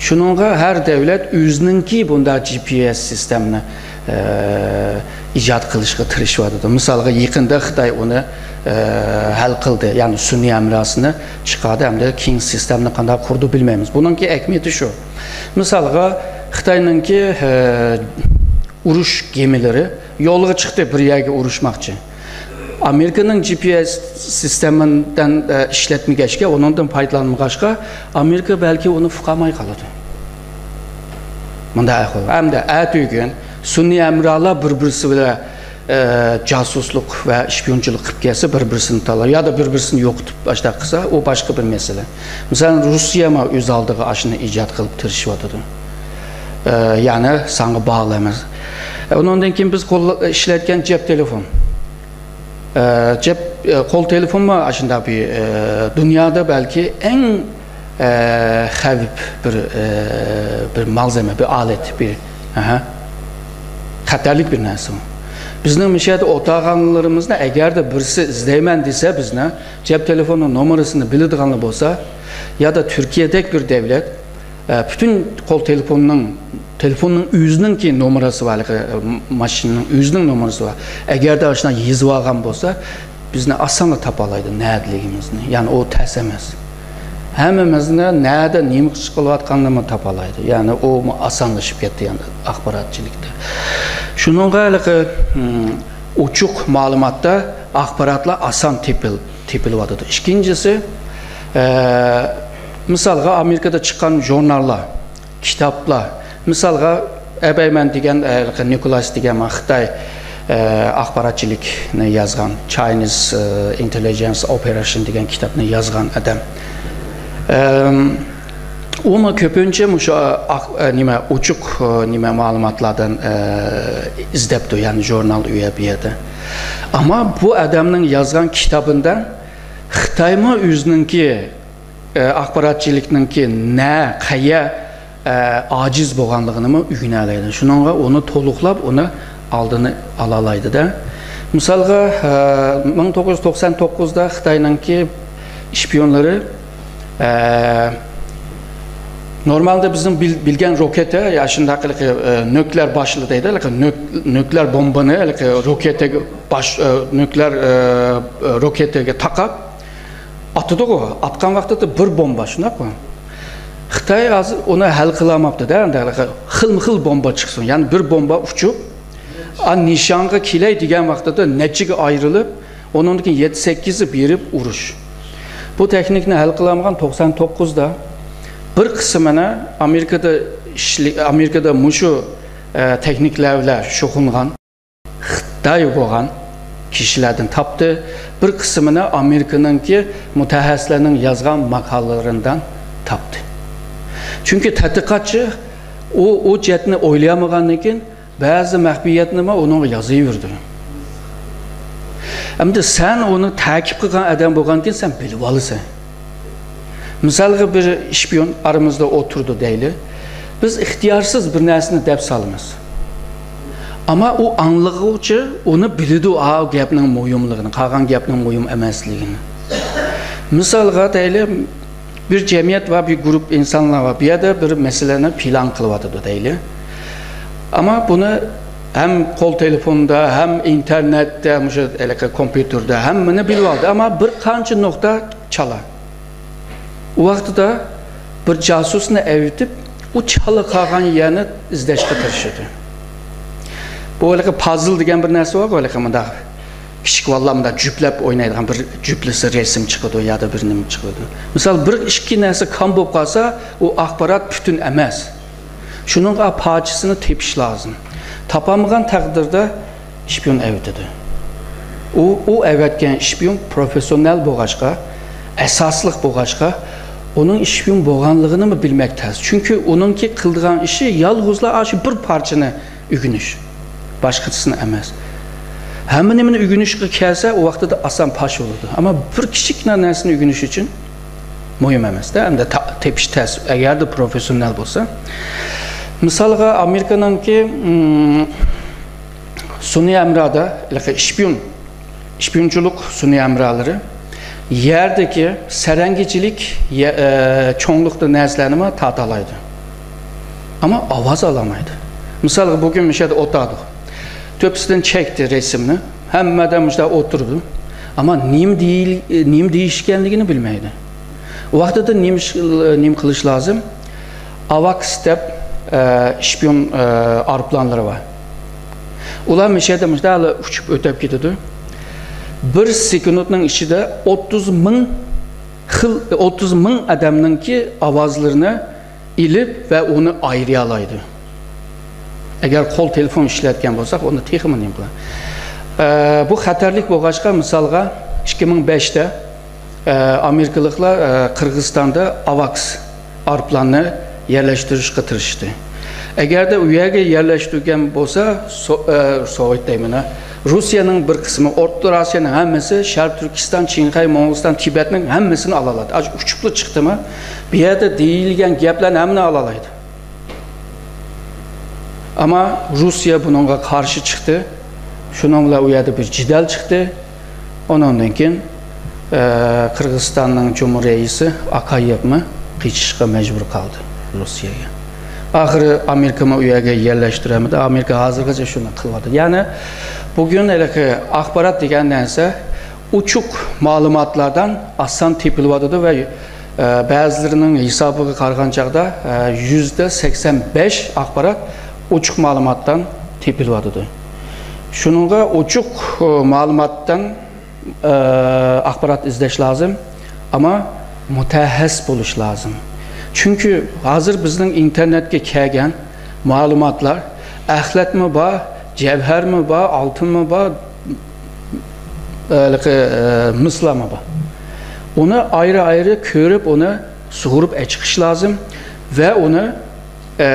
شۇنىڭغا ھەر دەۋلەت ئۆزىنىڭكى بۇنداق جي پي ئېس سىستېمىنى، ئە، ئىجاد قىلىشقا تىرىشىۋاتىدۇ. مىسالغا، يېقىندا خىتاي ئۇنى، ئە، ھەل قىلدى، يەنى سۈنئىي ھەمراھنى چىقاردى، ئەمدى كېيىن سىستېمىنى قانداق قۇرىدۇ بىلمەيمىز. بۇنىڭكى ئەھمىيىتى شۇ. مىسالغا، خىتاينىڭكى، ئە، ئۇرۇش گېمىلىرى يولغا چىقتى، بىر يەرگە ئۇرۇشماقچى. ئامېرىكىنىڭ جي پي ئېس سىستېمىدىن، ئە، ئىشلەتمىگەچكە، ئۇنىڭدىن پايدىلانمىغاچقا، ئامېرىكا بەلكى ئۇنى ئۇقالماي قالىدۇ. مۇنداق ئەھۋال. ھەمدە ئەتىگۈن سۈنئىي ھەمراھلار بىر-بىرسى بىلەن، ئە، جاسۇسلۇق ۋە شپىيونچىلىق قىلىپ كەلسە، بىر-بىرسىنى تالايدۇ يا دا بىر-بىرسىنى يوقىتىپ ئاشۇنداق قىلسا، ئۇ باشقا بىر مەسىلە. مىسالەن، روسىيەمۇ ئۆز ئالدىغا ئاشۇنى ئىجاد قىلىپ تىرىشىۋاتىدۇ. ئە، يەنى سانغا باغلىق ئەمەس. ئۇنىڭدىن كېيىن بىز قول-، ئىشلەتكەن جەپ تېلېفون. ئە، جەپ، ئە، قول تېلېفونمۇ ئاشۇنداق بىر، ئە، دۇنيادا بەلكى ئەڭ، ئە، خەۋپ بىر، ئە، بىر مالزېمە، بىر ئالەت، بىر، ئەھە، خەتەرلىك بىر نەرسە ئۇ. بىزنىڭ مۇشۇ يەردە ئولتۇرغانلىرىمىزنى ئەگەردە بىرسى ئىزدەيمەن دېسە، بىزنى جەپ تېلېفوننىڭ نومۇرىسىنى بىلىدىغانلار بولسا، يا دا تۈركىيەدەك بىر دەۋلەت، ئە، پۈتۈن قول تېلېفوننىڭ، تېلېفوننىڭ ئۆزىنىڭكى نومۇرىسى بار، ھېلىقى، ئە، ماشىنىنىڭ ئۆزىنىڭ نومۇرىسى بار. ئەگەردە ئاشۇنداق يېزىۋالغان بولسا، بىزنى ئاسانلا تاپالايدۇ، نەدىلىكىمىزنى. يەنى ئۇ تەس ئەمەس. ھەممىمىزنى نەدە نېمە ئىش قىلىۋاتقانلىرىمۇ تاپالايدۇ. يەنى ئۇمۇ ئاسانلىشىپ كەتتى، يەنى ئاخباراتچىلىكتا. شۇنىڭغا ھېلىقى، ھىم، ئوچۇق مەلۇماتتا ئاخباراتلار ئاسان تېپىل-، تېپىلىۋاتىدۇ. ئىككىنچىسى، ئە، مىسالغا، ئامېرىكىدا چىققان ژۇرناللار، كىتابلار، مىسالغا، ئەبەيمەن دېگەن، ئە، نىكولاس دېگەن خىتاي، ئە، ئاخباراتچىلىكنى يازغان، Chinese، ئە، Intelligence Operation دېگەن كىتابنى يازغان ئادەم. ئەم، ئۇمۇ كۆپىنچە مۇشۇ، ئە، ئاق-، ئە، نېمە، ئوچۇق، ئە، نېمە، مەلۇماتلاردىن، ئە، ئىزدەپتۇ، يەنى ژۇرنال ئۇ يەر، بۇ يەردە. ئەمما بۇ ئادەمنىڭ يازغان كىتابىدا خىتايمۇ ئۆزىنىڭكى، ئە، ئاخباراتچىلىكنىڭكى نە، قەيە، ئە، ئاجىز بولغانلىقىنىمۇ ئۆگىنەلەيدۇ. شۇنىڭغا ئۇنى تولۇقلاپ، ئۇنى ئالدىنى ئالالايدۇ-دە. مىسالغا، ئە، مىڭ توققۇز يۈز توقسان توققۇزدا خىتاينىڭكى شپىيونلىرى، ئە، نورمالدا بىزنىڭ بىل-، بىلگەن روكېتا، يا شۇنداق، ئە، نۆكلەر باشلى دەيدۇ، نۆك-، نۆكلەر بومبىنى، روكېتاغا باش-، ئە، نۆكلەر، ئە، روكېتىغا تاقاپ، ئاتىدىغۇ، ئاتقان ۋاقتىدا بىر بومبا، شۇنداققۇ؟ خىتاي ھازىر ئۇنى ھەل قىلالماپتۇ-دە، ئەمدى خىلمۇ خىل بومبا چىقسۇن. يەنى بىر بومبا ئۇچۇپ، ئا، نىشانغا كېلەي دېگەن ۋاقتىدا نەچچىگە ئايرىلىپ، ئۇنىڭدىن كېيىن يەتتە سەككىزى بېرىپ ئۇرۇش. بۇ تېخنىكنى ھەل قىلالمىغان توقسان توققۇزدا بىر قىسمىنى ئامېرىكىدا ئىشلە-، ئامېرىكىدا مۇشۇ، ئە، تېخنىكلار بىلەن شۇغۇللانغان خىتاي بولغان كىشىلەردىن تاپتى، بىر قىسمىنى ئامېرىكىنىڭكى مۇتەخەسسىسلەرنىڭ يازغان ماقالىلىرىدىن تاپتى. چۈنكى تەتقىقاتچى ئۇ، ئۇ جەھەتنى ئويلىيالمىغاندىن كېيىن، بەزى مەخپىيەتنىمۇ ئۇنىڭغا يازىۋېرىدۇ. ئەمدى سەن ئۇنى تەكىپ قىلغان ئادەم بولغاندىكىن، سەن بىلىۋالىسەن. مىسالغا، بىر شپىيون ئارىمىزدا ئولتۇرىدۇ دەيلى. بىز ئىختىيارسىز بىر نەرسىنى دەپ سالىمىز. ئەمما ئۇ ئاڭلىغۇچى ئۇنى بىلىدۇ، ئا، گەپنىڭ مۇھىملىقىنى، قالغان گەپنىڭ مۇھىم ئەمەسلىكىنى. مىسالغا دەيلى، بىر جەمئىيەت بار، بىر گۇرۇپ ئىنسانلار بار، بۇ يەردە بىر مەسىلىنى پىلان قىلىۋاتىدۇ دەيلى. ئەمما بۇنى ھەم قول تېلېفوندا، ھەم ئىنتېرنېتتە، مۇشۇ ھېلىقى كومپيۇتېردا ھەممىنى بىلىۋالدى. ئەمما بىر قانچە نۇقتا چالا. ئۇ ۋاقتىدا بىر جاسۇسنى ئەۋېتىپ، ئۇ چالا قالغان يەرنى ئىزدەشكە تىرىشىدۇ. بۇ ھېلىقى پازل دېگەن بىر نەرسە بارغۇ، ھېلىقى مۇنداق كىچىك بالىلار مۇنداق جۈپلەپ ئوينايدىغان، بىر جۈپلىسە رەسىم چىقىدۇ يا دا بىر نېمە چىقىدۇ. مىسال، بىر ئىككى نەرسە كام بولۇپ قالسا، ئۇ ئاخبارات پۈتۈن ئەمەس. شۇنىڭغا پارچىسىنى تېپىش لازىم. تاپالمىغان تەقدىردە شپىيون ئەۋېتىدۇ. ئۇ، ئۇ ئەۋەتكەن شپىيون پروفېسسىونال بولغاچقا، ئاساسلىق بولغاچقا، ئۇنىڭ شپىيون بولغانلىقىنىمۇ بىلمەك تەس. چۈنكى ئۇنىڭكى قىلىدىغان ئىشى يالغۇزلا ئاشۇ بىر پارچىنى ئۆگىنىش. باشقىسىنى ئەمەس. ھەممە نېمىنى ئۆگىنىشكە كەلسە، ئۇ ۋاقتىدا ئاسان پاش بولىدۇ. ئەمما بىر كىچىككىنە نەرسىنى ئۆگىنىش ئۈچۈن مۇھىم ئەمەس-دە. ئەمدى تا-، تېپىش تەس. ئەگەردە پروفېسسىيونال بولسا. مىسالغا، ئامېرىكىنىڭكى، ئىم، سۈنئىي ھەمرادا، ھېلىقى شپىيون، شپىيونچىلىق سۈنئىي ھەمرالىرى يەردىكى سەرەڭگىچىلىك يە-، ئە، چوڭلۇقتا نەرسىلەرنىمۇ تارتالايدۇ. ئەمما ئاۋاز ئالالمايدۇ. مىسالغا، بۈگۈن مۇشۇ يەردە ئولتۇردۇق. تۆپىسىدىن چەكتى رەسىمنى. ھەممە ئادەم مۇشۇنداق ئولتۇردى. ئەمما نېمە دېيىل-، نېمە دېيىشكەنلىكىنى بىلمەيدۇ. ۋاقتىدا نېمە ئىش-، نېمە قىلىش لازىم؟ ئاۋاكس دەپ، ئە، شپىيون، ئە، ئايروپىلانلىرى بار. ئۇلار مۇشۇ يەردە مۇشۇنداق ئۇچۇپ ئۆتۈپ كېتىدۇ. بىر سېكۇنتنىڭ ئىچىدە ئوتتۇز مىڭ خىل، ئوتتۇز مىڭ ئادەمنىڭكى ئاۋازلىرىنى ئېلىپ ۋە ئۇنى ئايرىيالايدۇ. ئەگەر قول تېلېفون ئىشلەتكەن بولساق، ئۇنى تېخىمۇ نېمە قىلار؟ ئە، بۇ خەتەرلىك بولغاچقا، مىسالغا، ئىككى مىڭ بەشتە، ئە، ئامېرىكىلىقلار، ئە، قىرغىزىستاندا ئاۋاكس ئايروپىلاننى يەرلەشتۈرۈشكە تىرىشتى. ئەگەردە ئۇ يەرگە يەرلەشتۈرگەن بولسا، سو-، ئە، سوۋېت دەيمەن، ھە، روسىيەنىڭ بىر قىسمى، ئوتتۇرا ئاسىيانىڭ ھەممىسى، شەرقىي تۈركىستان، چىڭخەي، موڭغۇلىستان، تىبەتنىڭ ھەممىسىنى ئالالايدۇ. ئاشۇ ئۇچۇپلا چىقتىمۇ، بۇ يەردە دېيىلگەن گەپلەرنى ھەممىنى ئالالايدۇ. ئەمما روسىيە بۇنىڭغا قارشى چىقتى. شۇنىڭ بىلەن ئۇ يەردە بىر جېدەل چىقتى. ئۇنىڭدىن كېيىن، ئە، قىرغىزىستاننىڭ جۇمھۇر رەئىسى ئاكايېۋمۇ قېچىشقا مەجبۇر قالدى روسىيەگە. ئاخىرى ئامېرىكىمۇ ئۇ يەرگە يەرلەشتۈرەلمىدى. ئامېرىكا ھازىرغىچە شۇنى قىلىۋاتىدۇ. يەنى بۈگۈن ھېلىقى ئاخبارات دېگەن نەرسە ئوچۇق مەلۇماتلاردىن ئاسان تېپىلىۋاتىدۇ ۋە، ئە، بەزىلىرىنىڭ ھېسابىغا قارىغان چاغدا، ئە، يۈزدە سەكسەن بەش ئاخبارات ئوچۇق مەلۇماتتىن تېپىلىۋاتىدۇ. شۇنىڭغا ئوچۇق، ئە، مەلۇماتتىن، ئە، ئاخبارات ئىزدەش لازىم، ئەمما مۇتەخەسسىس بولۇش لازىم. چۈنكى ھازىر بىزنىڭ ئىنتېرنېتكە كەلگەن مەلۇماتلار، ئەخلەتمۇ بار، جەۋھەرمۇ بار، ئالتۇنمۇ بار، ھېلىقى، ئە، مىسلارمۇ بار. ئۇنى ئايرى-ئايرى كۆرۈپ، ئۇنى سۇغۇرۇپ ئەچىقىش لازىم ۋە ئۇنى، ئە،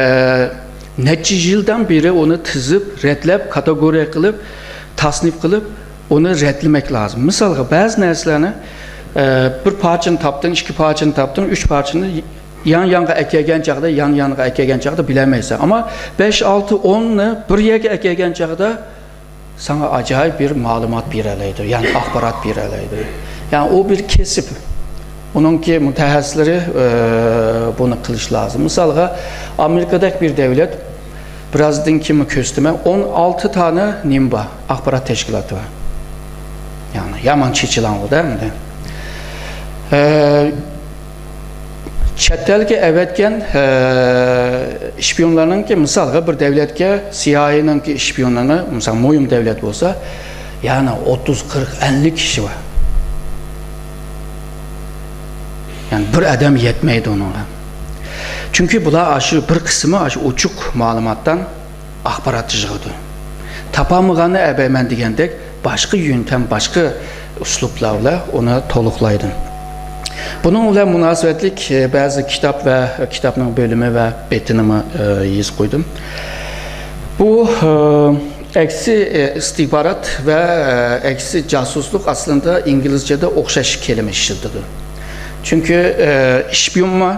نەچچە يىلدىن بېرى ئۇنى تىزىپ، رەتلەپ، كاتېگورىيە قىلىپ، تەسنىپ قىلىپ، ئۇنى رەتلىمەك لازىم. مىسالغا، بەزى نەرسىلەرنى، ئە، بىر پارچىنى تاپتىڭ، ئىككى پارچىنى تاپتىڭ، ئۈچ پارچىنى يان-يانغا ئەكەلگەن چاغدا، يان-يانغا ئەكەلگەن چاغدا بىلەلمەيسەن. ئەمما بەش، ئالتە، ئوننى بىر يەرگە ئەكەلگەن چاغدا، ساڭا ئاجايىپ بىر مەلۇمات بېرەلەيدۇ، يەنى ئاخبارات بېرەلەيدۇ. يەنى ئۇ بىر كەسىپ. ئۇنىڭكى مۇتەخەسسىسلىرى، ئە، بۇنى قىلىش لازىم. مىسالغا، ئامېرىكىدەك بىر دەۋلەت، بىرازدىن كېيىن كۆرسىتىمەن، ئون ئالتە دانە نېمە بار؟ ئاخبارات تەشكىلاتى بار. يەنى يامان چېچىلاڭغۇ-دە ئەمدى. ئە، چەت ئەلگە ئەۋەتكەن، ئە، شپىيونلارنىڭكى، مىسالغا، بىر دەۋلەتكە سىيائىينىڭكى شپىيونلىرىنى، مىسال، مۇھىم دەۋلەت بولسا، يەنى ئوتتۇز، قىرىق، ئەللىك كىشى بار. يەنى بىر ئادەم يەتمەيدۇ ئۇنىڭغا. چۈنكى بۇلار ئاشۇ بىر قىسمى ئاشۇ ئوچۇق مەلۇماتتىن ئاخبارات يىغىدۇ. تاپالمىغاننى ئەۋەتمەن دېگەندەك باشقا يۆنتەم، باشقا ئۇسلۇبلار بىلەن ئۇنى تولۇقلايدۇ. بۇنىڭ بىلەن مۇناسىۋەتلىك، ئە، بەزى كىتاب ۋە كىتابنىڭ بۆلۈمى ۋە بېتىنىمۇ، ئە، يېزىپ قويدۇم. بۇ، ئە، ئەكسىي، ئە، ئىستىخبارات ۋە، ئە، ئەكسىي جاسۇسلۇق ئەسلىدە ئىنگلىزچىدە ئوخشاش كەلىمە ئىشلىتىدۇ. چۈنكى، ئە، شپىيونمۇ،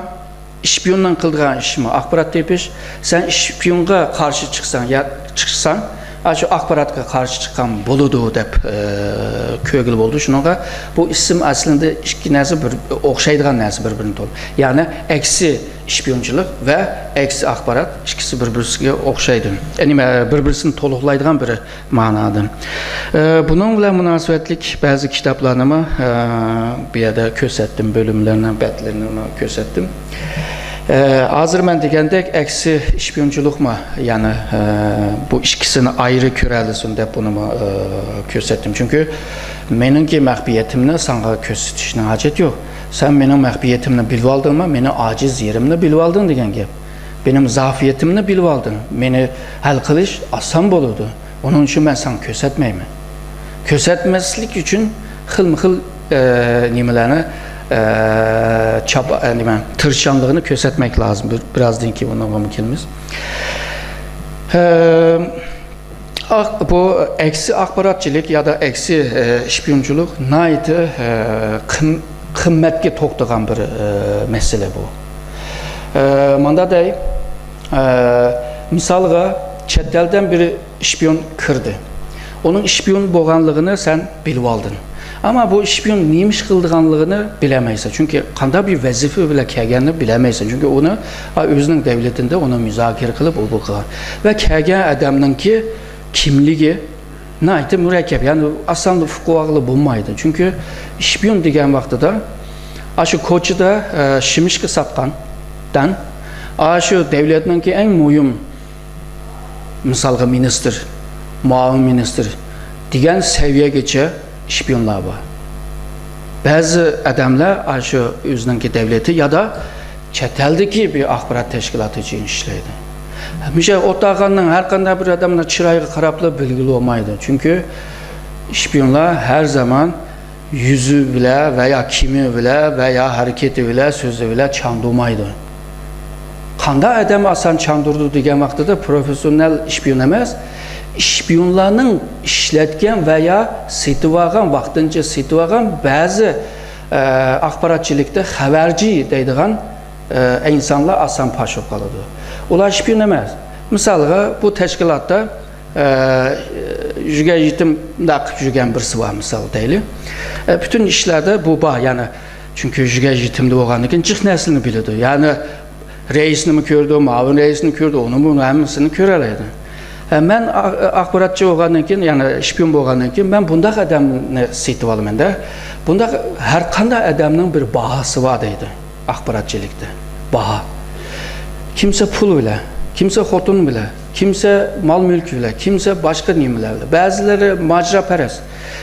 شپىيوننىڭ قىلىدىغان ئىشىمۇ ئاخبارات تېپىش. سەن شپىيونغا قارشى چىقساڭ يا چىقساڭ، ئاشۇ ئاخباراتقا قارشى چىققان بولىدۇ دەپ، ئە، كۆرگىلى بولىدۇ. شۇنىڭغا بۇ ئىسىم ئەسلىدە ئىككى نەرسە بىر، ئوخشايدىغان نەرسە بىر-بىرىنى تولۇق. يەنى ئەكسىي شپىيونچىلىق ۋە ئەكسىي ئاخبارات ئىككىسى بىر-بىرسىگە ئوخشايدۇ. يەنى، ئە، بىر-بىرسىنى تولۇقلايدىغان بىر مانادا. ئە، بۇنىڭ بىلەن مۇناسىۋەتلىك بەزى كىتابلارنىمۇ، ئە، بۇ يەردە كۆرسەتتىم، بۆلۈملەرنىڭ بەتلىرىنىمۇ كۆرسەتتىم. ئە، ھازىر مەن دېگەندەك ئەكسى ئىشپىيونچىلىقمۇ، يەنى، ئە، بۇ ئىككىسىنى ئايرى كۆرەلىسۇن دەپ بۇنىمۇ، ئە، كۆرسەتتىم. چۈنكى مېنىڭكى مەخپىيىتىمنى ساڭا كۆرسىتىشنىڭ ھاجىتى يوق. سەن مېنىڭ مەخپىيىتىمنى بىلىۋالدىڭمۇ، مېنىڭ ئاجىز يېرىمنى بىلىۋالدىڭ دېگەن گەپ. مېنىڭ زائىپىيىتىمنى بىلىۋالدىڭ. مېنى ھەل قىلىش ئاسان بولىدۇ. ئۇنىڭ ئۈچۈن مەن ساڭا كۆرسەتمەيمەن. كۆرسەتمەسلىك ئۈچۈن خىلمۇ خىل، ئە، نېمىلەرنى، ئە، چاپا-، ئە، نېمە، تىرىشچانلىقىنى كۆرسەتمەك لازىم. بىر، بىرازدىن كېيىن ئۇنىڭغىمۇ كېلىمىز. ئە، ئاق-، بۇ ئەكسى ئاخباراتچىلىك يا دا ئەكسى، ئە، شپىيونچىلىق ناھايىتى، ئە، قىم-، قىممەتكە توختىغان بىر، ئە، مەسىلە بۇ. ئە، ماندا دەي، ئە، مىسالغا، چەت ئەلدىن بىر شپىيون كىردى. ئۇنىڭ شپىيون بولغانلىقىنى سەن بىلىۋالدىڭ. ئەمما بۇ شپىيون نېمە ئىش قىلىدىغانلىقىنى بىلەلمەيسەن. چۈنكى قانداق بىر ۋەزىپە بىلەن كەلگەننى بىلەلمەيسەن. چۈنكى ئۇنى، ئا، ئۆزىنىڭ دەۋلىتىندە ئۇنى مۇزاكىرە قىلىپ، ئۇ بۇ قىلغان. ۋە كەلگەن ئادەمنىڭكى كىملىكى ناھايىتى مۇرەككەپ. يەنى ئاسانلا ئۇقۇۋالغىلى بولمايدۇ. چۈنكى شپىيون دېگەن ۋاقتىدا، ئاشۇ كوچىدا، ئە، شىمىشكا ساتقاندىن، ئاشۇ دەۋلەتنىڭكى ئەڭ مۇھىم مىسالغا مىنىستىر، مۇئاۋىن مىنىستىر دېگەن سەۋىيەگىچە شپىيونلار بار. بەزى ئادەملەر ئاشۇ ئۆزىنىڭكى دەۋلىتى يا دا چەت ئەلدىكى بىر ئاخبارات تەشكىلاتى ئۈچۈن ئىشلەيدۇ. مۇشۇ ئولتۇرغاننىڭ ھەر قانداق بىر ئادەمنىڭ چىرايىغا قاراپلا بىلگىلى بولمايدۇ. چۈنكى شپىيونلار ھەر زامان يۈزى بىلەن ۋە يا كىيىمى بىلەن ۋە يا ھەرىكىتى بىلەن، سۆزى بىلەن چاندۇرمايدۇ. قانداق ئادەم ئاسان چاندۇرىدۇ دېگەن ۋاقتىدا پروفېسسىونال شپىيون ئەمەس، شپىيونلارنىڭ ئىشلەتكەن ۋە يا سېتىۋالغان، ۋاقتىنچە سېتىۋالغان بەزى، ئە، ئاخباراتچىلىكتا خەۋەرچى دەيدىغان، ئە، ئىنسانلار ئاسان پاش بولۇپ قالىدۇ. ئۇلار شپىيون ئەمەس. مىسالغا، بۇ تەشكىلاتتا ئە، يۈرگەن يېتىم مۇنداق قىلىپ يۈرگەن بىرسى بار، مىسال دەيلى. ئە، پۈتۈن ئىشلاردا بۇ بار، يەنى، چۈنكى يۈرگەن يېتىمدە بولغاندىن كېيىن جىق نەرسىنى بىلىدۇ. يەنى رەئىسنىمۇ كۆرىدۇ، مۇئاۋىن رەئىسنى كۆرىدۇ، ئۇنىمۇ ھەممىسىنى كۆرەلەيدۇ. ئە، مەن ئا-، ئاخباراتچى بولغاندىن كېيىن، يەنى شپىيون بولغاندىن كېيىن، مەن بۇنداق ئادەمنى سېتىۋالىمەن-دە. بۇنداق ھەر قانداق ئادەمنىڭ بىر باھاسى بار دەيدۇ. ئاخباراتچىلىكتا باھا. كىمسى پۇل بىلەن، كىمسى خوتۇن بىلەن، كىمسى مال-مۈلۈك بىلەن، كىمسى باشقا نېمىلەر بىلەن. بەزىلىرى ماجىراپەرەس.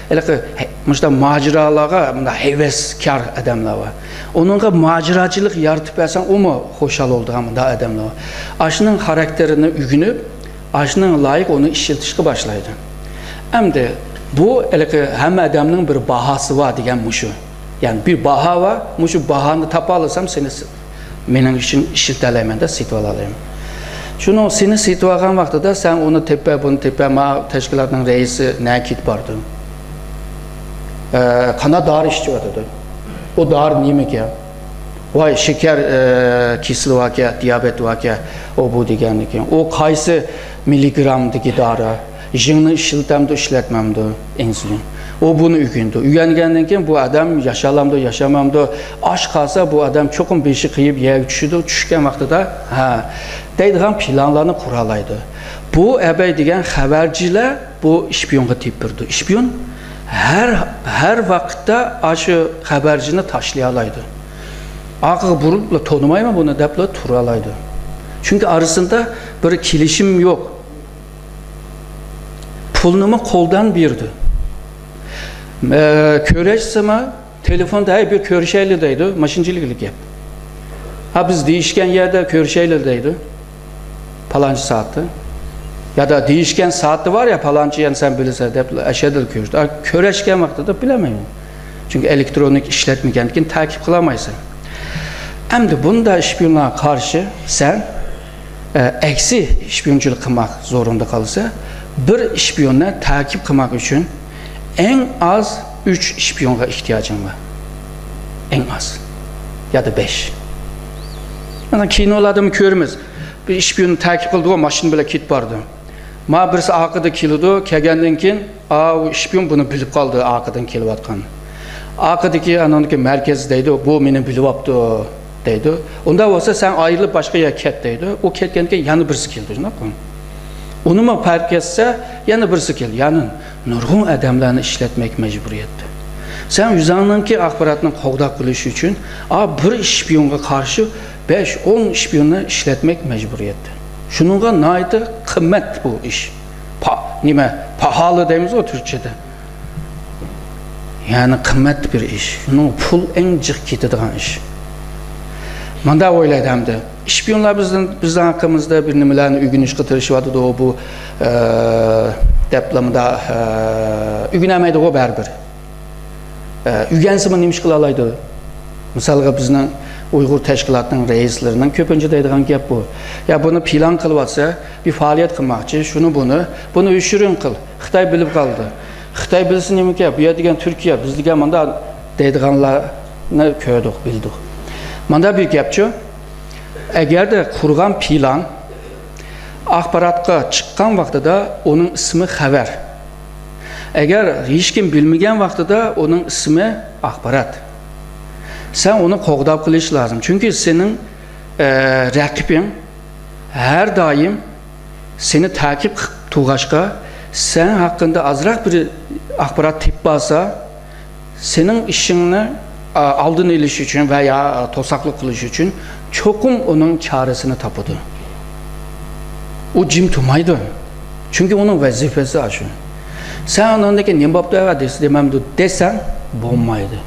ھېلىقى ھە-، مۇشۇنداق ماجىرالارغا مۇنداق ھەۋەسكار ئادەملەر بار. ئۇنىڭغا ماجىراچىلىق يارىتىپ بەرسەڭ، ئۇمۇ خۇشال بولىدىغان مۇنداق ئادەملەر بار. ئاشۇنىڭ خاراكتېرىنى ئۆگىنىپ، ئاشۇنىڭغا لايىق ئۇنى ئىشلىتىشكە باشلايدۇ. ئەمدى بۇ ھېلىقى ھەممە ئادەمنىڭ بىر باھاسى بار دېگەن مۇشۇ. يەنى بىر باھا بار، مۇشۇ باھانى تاپالىسام سېنى س-، مېنىڭ ئۈچۈن ئىشلىتەلەيمەن دەپ سېتىۋالالايمەن. شۇنىڭ سېنى سېتىۋالغان ۋاقتىدا سەن ئۇنى تېپە، بۇنى تېپە، ما تەشكىلاتنىڭ رەئىسى نەگە كېتىپ باردى؟ ئە، قانداق دارى ئىچىۋاتىدۇ؟ ئۇ دارى نېمىكەن؟ ۋاي، شېكەر، ئە، كېسىلى باركەن، دىيابېت باركەن، ئۇ بۇ دېگەندىكىن. ئۇ قايسى مىللىگراممدىكى دارى؟ يىڭنە ئىشلىتەمدۇ، ئىشلەتمەمدۇ ئىنسۇلىن؟ ئۇ بۇنى ئۆگىنىدۇ. ئۆگەنگەندىن كېيىن بۇ ئادەم ياشالامدۇ، ياشامامدۇ؟ ئاچ قالسا بۇ ئادەم چوقۇم بېشى قېيىپ يەرگە چۈشىدۇ. چۈشكەن ۋاقتىدا، ھە، دەيدىغان پىلانلارنى قۇرالايدۇ. بۇ ئەبەي دېگەن خەۋەرچىلەر بۇ ئىشپىيونغا تېپىپ بېرىدۇ. ئىشپىيون ھەر، ھەر ۋاقىتتا ئاشۇ خەۋەرچىنى تاشلىيالايدۇ. ئارقىغا بۇرۇلۇپلا تونۇمايمەن بۇنى دەپلا تۇرالايدۇ. چۈنكى ئارىسىدا بىر كېلىشىم يوق. پۇلنىمۇ قولدىن بېرىدۇ. ئە، كۆرۈشسىمۇ تېلېفوندا، ھەي، بىر كۆرۈشەيلى دەيدۇ، ماشىنىچىلىكلىك گەپ. ھا، بىز دېيىشكەن يەردە كۆرۈشەيلى دەيدۇ، پالانچى سائەتتە. يا دا دېيىشكەن سائەتتە بار يا، پالانچى، يەنە سەن بىلىسەن دەپ ئەشەدىل كۆرۈشتى. ئا، كۆرۈشكەن ۋاقتىدا بىلەلمەيمەن. چۈنكى ئېلېكترونىك ئىشلەتمىگەندىكىن تەكىپ قىلالمايسەن. ئەمدى بۇنداق ئىشپىيونلارغا قارشى سەن ئە، ئەكسى ئىشپىيونچىلىق قىلماق زورۇندا قالسا، بىر ئىشپىيوننى تەكىپ قىلماق ئۈچۈن ئەڭ ئاز ئۈچ ئىشپىيونغا ئېھتىياجىڭ بار. ئەڭ ئاز. يا دا بەش. مانا كىنولاردىمۇ كۆرىمىز. بىر ئىشپىيوننى تەكىپ قىلدىغۇ، ماشىنا بىلەن كېتىپ بارىدۇ. ما بىرسى ئارقىدا كېلىدۇ، كەلگەندىن كېيىن، ئا، ئۇ ئىشپىيون بۇنى بىلىپ قالدى، ئارقىدىن كېلىۋاتقان. ئارقىدىكى، ئانىڭدىكى مەركەز دەيدۇ، بۇ مېنى بىلىۋاپتۇ دەيدۇ. ئۇنداق بولسا سەن ئايرىلىپ باشقا يەرگە كەت دەيدۇ. ئۇ كەتكەندىن كېيىن يەنە بىرسى كېلىدۇ، شۇنداقمۇ؟ ئۇنىمۇ پەرق كەتسە يەنە بىرسى كېلىدۇ. يەنى نۇرغۇن ئادەملەرنى ئىشلەتمەك مەجبۇرىيەتتە. سەن ئۆزۈڭنىڭكى ئاخباراتنى قوغداپ قېلىش ئۈچۈن، ئا، بىر ئىشپىيونغا قارشى بەش، ئون شپىيوننى ئىشلەتمەك مەجبۇرىيەتتە. شۇنىڭغا ناھايىتى قىممەت بۇ ئىش. پا-، نېمە، پاھالى دەيمىزغۇ تۈركچىدە. يەنى قىممەت بىر ئىش. شۇنىڭ پۇل ئەڭ جىق كېتىدىغان ئىش. مۇنداق ئويلايدۇ ئەمدى. شپىيونلار بىزدىن، بىزنىڭ ھەققىمىزدە بىر نېمىلەرنى ئۆگىنىشكە تىرىشىۋاتىدۇ. بۇ، ئە، دەپلا مۇنداق، ئە، ئۆگىنەلمەيدىغۇ بەرىبىر. ئە، ئۆگەنسىمۇ نېمە ئىش قىلالايدۇ؟ مىسالغا، بىزنىڭ ئۇيغۇر تەشكىلاتنىڭ رەئىسلىرىنىڭ كۆپىنچە دەيدىغان گەپ بۇ. يا بۇنى پىلان قىلىۋاتسا، بىر پائالىيەت قىلماقچى، شۇنى بۇنى، بۇنى ئۆچۈرۈڭ قىل. خىتاي بىلىپ قالدى. خىتاي بىلسە نېمىكەن؟ بۇ يەر دېگەن تۈركىيە، بىز دېگەن مانداق دەيدىغانلارنى كۆردۇق، بىلدۇق. ماندا بىر گەپچۇ، ئەگەردە قۇرغان پىلان ئاخباراتقا چىققان ۋاقتىدا ئۇنىڭ ئىسمى خەۋەر. ئەگەر ھېچكىم بىلمىگەن ۋاقتىدا ئۇنىڭ ئىسمى ئاخبارات. سەن ئۇنى قوغداپ قېلىش لازىم. چۈنكى سېنىڭ، ئە، رەقىبىڭ ھەر دائىم سېنى تەقىب قىلىپ تۇرغاچقا، سەن ھەققىڭدە ئازراق بىر ئاخبارات تېپىپ ئالسا، سېنىڭ ئىشىڭنى، ئا، ئالدىنى ئېلىش ئۈچۈن ۋە يا توساقلىق قىلىش ئۈچۈن چوقۇم ئۇنىڭ چارىسىنى تاپىدۇ. ئۇ جىم تۇرمايدۇ. چۈنكى ئۇنىڭ ۋەزىپىسى ئاشۇ. سەن ئۇنىڭدىن كېيىن نېمە بوپتۇ دېسە، دېمەمدۇ دېسەڭ، بولمايدۇ.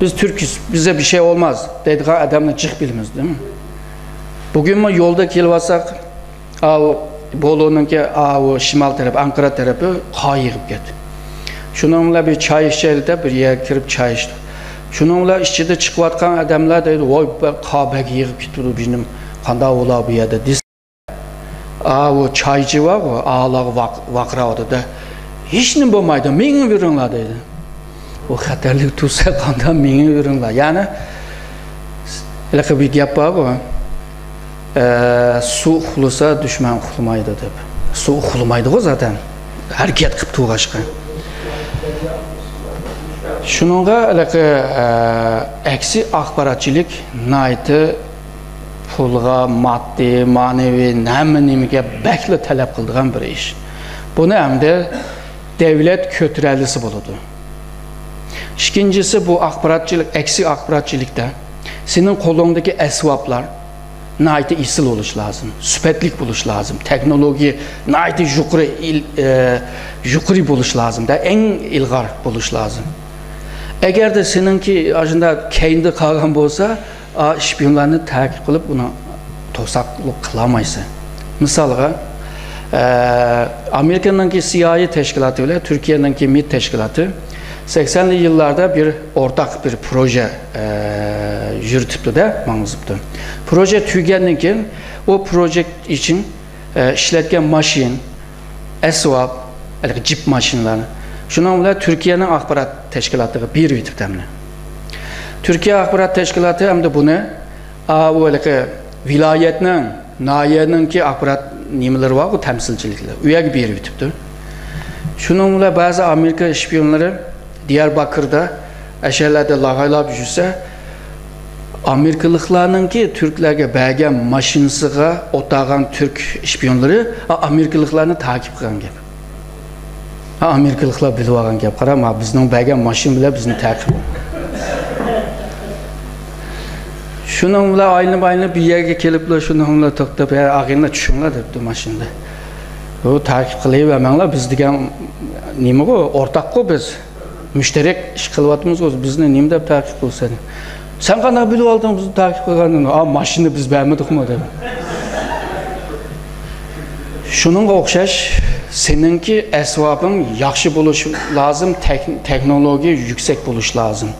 بىز تۈركىز، بىزگە بىر شەي بولماس دەيدىغان ئادەمنى جىق بىلىمىز، دېمە. بۈگۈنمۇ يولدا كېلىۋاتساق، ئاۋۇ بولۇنىڭكى ئاۋۇ شىمال تەرەپ، ئانقارا تەرىپى قار يېغىپ كەتتى. شۇنىڭ بىلەن بىر چاي ئىچەيلى دەپ، بىر يەرگە كىرىپ چاي ئىچتۇق. شۇنىڭ بىلەن ئىچىدە چىقىۋاتقان ئادەملەر دەيدۇ، ۋاي، بە-، قار بەك يېغىپ كېتىپتۇ، بىزنىڭ قانداق بولا بۇ يەردە دېسە، ئاۋۇ چايچى بارغۇ، ئاۋۇلارغا ۋاق-، ۋارقىراۋاتىدۇ. ھېچنېمە بولمايدۇ، مېڭىۋېرىڭلار دەيدۇ. ئۇ خەتەرلىك تۇرسا قانداق مېڭىۋېرىڭلار. يەنى، ھېلىقى بىر گەپ بارغۇ، ئە، سۇ ئۇخلىسا، دۈشمەن ئۇخلىمايدۇ دەپ. سۇ ئۇخلىمايدىغۇ زادەن. ھەرىكەت قىلىپ تۇرغاچقا. شۇنىڭغا ھېلىقى، ئە، ئەكسىي ئاخباراتچىلىك ناھايىتى پۇلغا، ماددىي، مەنىۋى، ھەممە نېمىگە بەكلا تەلەپ قىلىدىغان بىر ئىش. بۇنى ئەمدى دەۋلەت كۆتۈرەلىسە بولىدۇ. ئىككىنچىسى، بۇ ئاخباراتچىلىق، ئەكسىي ئاخباراتچىلىكتا سېنىڭ قولۇڭدىكى ئەسۋابلار ناھايىتى ئېسىل بولۇشى لازىم، سۈپەتلىك بولۇشى لازىم، تېخنولوگىيە ناھايىتى يۇقىرى ئىل-، ئە، يۇقىرى بولۇشى لازىم، دە، ئەڭ ئىلغار بولۇشى لازىم. ئەگەردە سېنىڭكى ئاشۇنداق كەينىدە قالغان بولسا، ئا، شپىيونلارنى تەقىب قىلىپ، ئۇنى توساقلىق قىلالمايسەن. مىسالغا، ئە، ئامېرىكىنىڭكى سىي ئاي ئېي تەشكىلاتى بىلەن تۈركىيەنىڭكى مىت تەشكىلاتى سەكسەنلىك يىللاردا بىر ئورتاق بىر پروژە، ئە، يۈرۈتۈپتۇ-دە، ماڭغۇزۇپتۇ. پروژە تۈگىگەندىن كېيىن، ئۇ پروژېكت ئۈچۈن، ئە، ئىشلەتكەن ماشىنا، ئەسۋاب، ھېلىقى جىپ ماشىنىلار. شۇنىڭ بىلەن تۈركىيەنىڭ ئاخبارات تەشكىلاتىغا بېرىۋېتىپتۇ ئەمدى. تۈركىيە ئاخبارات تەشكىلاتى ئەمدى بۇنى، ئاۋۇ ھېلىقى ۋىلايەتنىڭ، ناھىيەنىڭكى ئاخبارات نېمىلىرى بارغۇ، تەمسىلچىلىكلەر، ئۇ يەرگە بېرىۋېتىپتۇ. شۇنىڭ بىلەن بەزى ئامېرىكا شپىيونلىرى دىيارباكىردا، ئەشەلەردە لاغايلاپ يۈرسە، ئامېرىكىلىقلارنىڭكى تۈركلەرگە بەرگەن ماشىنىسىغا ئولتۇرغان تۈرك شپىيونلىرى، ئا، ئامېرىكىلىقلارنى تاقىپ قىلغان گەپ. ھا، ئامېرىكىلىقلار بىلىۋالغان گەپ. قارا، ما، بىزنىڭ بەرگەن ماشىنا بىلەن بىزنى تەقىپ. شۇنىڭ بىلەن ئايلىنىپ، ئايلىنىپ بىر يەرگە كېلىپلا، شۇنىڭ بىلەن توختاپ، ھە، ئاغىنىلەر چۈشۈڭلار دەپتۇ ماشىنىدا. يو، تەقىپ قىلىۋەرمەڭلار، بىز دېگەن نېمىغۇ، ئورتاققۇ بىز. مۇشتەرەك ئىش قىلىۋاتىمىزغۇ، بىزنى نېمە دەپ تەقىپ قىلىسەن؟ سەن قانداق بىلىۋالدىڭ بىزنى تەقىپ قىلغانلىقىنى؟ ئا، ماشىنىنى بىز بەرمىدۇقمۇ دەپ. شۇنىڭغا ئوخشاش، سېنىڭكى ئەسۋابىڭ ياخشى بولۇشى لازىم، تېخ-، تېخنولوگىيە يۈكسەك بولۇشى لازىم.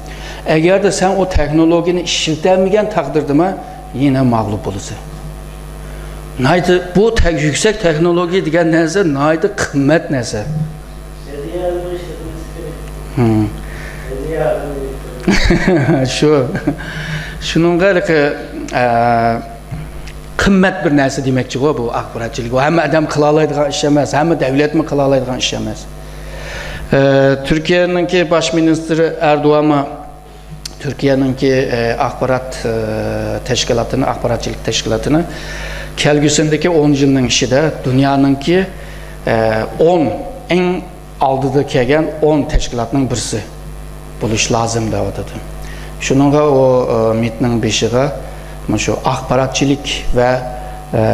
ئەگەردە سەن ئۇ تېخنولوگىيەنى ئىشلىتەلمىگەن تەقدىردىمۇ، يەنە مەغلۇپ بولىسەن. ناھايىتى بۇ تە-، يۈكسەك تېخنولوگىيە دېگەن نەرسە ناھايىتى قىممەت نەرسە. ھىم. شۇ. شۇنىڭغا ھېلىقى، ئە، قىممەت بىر نەرسە دېمەكچىغۇ بۇ ئاخباراتچىلىك. بۇ ھەممە ئادەم قىلالايدىغان ئىش ئەمەس، ھەممە دەۋلەتمۇ قىلالايدىغان ئىش ئەمەس. ئە، تۈركىيەنىڭكى باش مىنىستىرى ئەردوغانمۇ تۈركىيەنىڭكى، ئە، ئاخبارات، ئە، تەشكىلاتىنى، ئاخباراتچىلىك تەشكىلاتىنى كەلگۈسىدىكى ئون يىلنىڭ ئىچىدە دۇنيانىڭكى، ئە، ئون ئەڭ ئالدىدا كەلگەن ئون تەشكىلاتنىڭ بىرسى بولۇش لازىم دەۋاتىدۇ. شۇنىڭغا ئۇ، ئە، مىتنىڭ بېشىغا، مۇشۇ ئاخباراتچىلىك ۋە، ئە،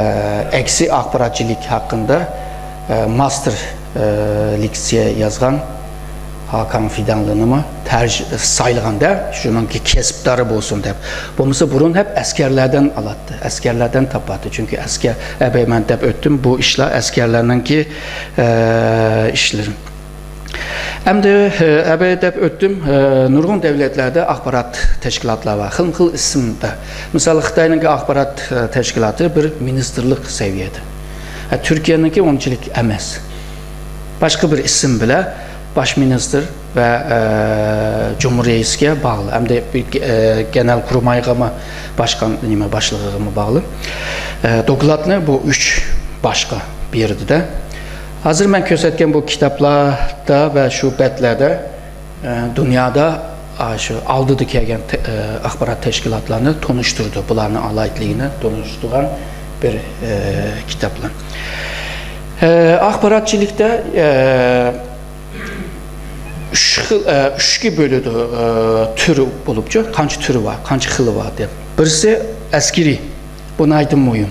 ئەكسىي ئاخباراتچىلىك ھەققىندە، ئە، ماستېر، ئە، لېكسىيە يازغان ھاكان فىدانلىنىمۇ تەرج-، سايلىغاندا، شۇنىڭكى كەسىپدارى بولسۇن دەپ. بولمىسا بۇرۇن ھەپ ئەسكەرلەردىن ئالاتتى، ئەسكەرلەردىن تاپاتتى. چۈنكى ئەسكەر، ئەبەي مەن دەپ ئۆتتۈم، بۇ ئىشلار ئەسكەرلەرنىڭكى، ئە، ئىشلىرى. ئەمدى، ئە، ئەبەي دەپ ئۆتتۈم، ئە، نۇرغۇن دەۋلەتلەردە ئاخبارات تەشكىلاتلار بار، خىلمۇ خىل ئىسىمدە. مىسال، خىتاينىڭكى ئاخبارات، ئە، تەشكىلاتى بىر مىنىستىرلىق سەۋىيەدە. ئە، تۈركىيەنىڭكى ئۇنچىلىك ئەمەس. باشقا بىر ئىسىم بىلەن باش مىنىستىر ۋە، ئە، جۇمھۇر رەئىسىگە باغلىق. ئەمدى بىر، ئە، گېنېرال قۇرمايغىمۇ، باشقا نېمە باشلىقىغىمۇ باغلىق. ئە، دوكلاتنى بۇ ئۈچ باشقا بېرىدۇ-دە. ھازىر مەن كۆرسەتكەن بۇ كىتابلاردا ۋە شۇ بەتلەردە، ئە، دۇنيادا، ئا، شۇ ئالدىدا كەلگەن تە-، ئە، ئاخبارات تەشكىلاتلارنى تونۇشتۇرىدۇ. بۇلارنىڭ ئالاھىدىلىكىنى تونۇشتۇرغان بىر، ئە، كىتابلار. ئە، ئاخباراتچىلىكتا، ئە، ئۈچ خىل، ئە، ئۈچكە بۆلىدۇ، ئە، تۈرى بولۇپچۇ، قانچە تۈرى بار، قانچە خىلى بار دەپ. بىرسى ئەسكىرىي، بۇ ناھايىتى مۇھىم.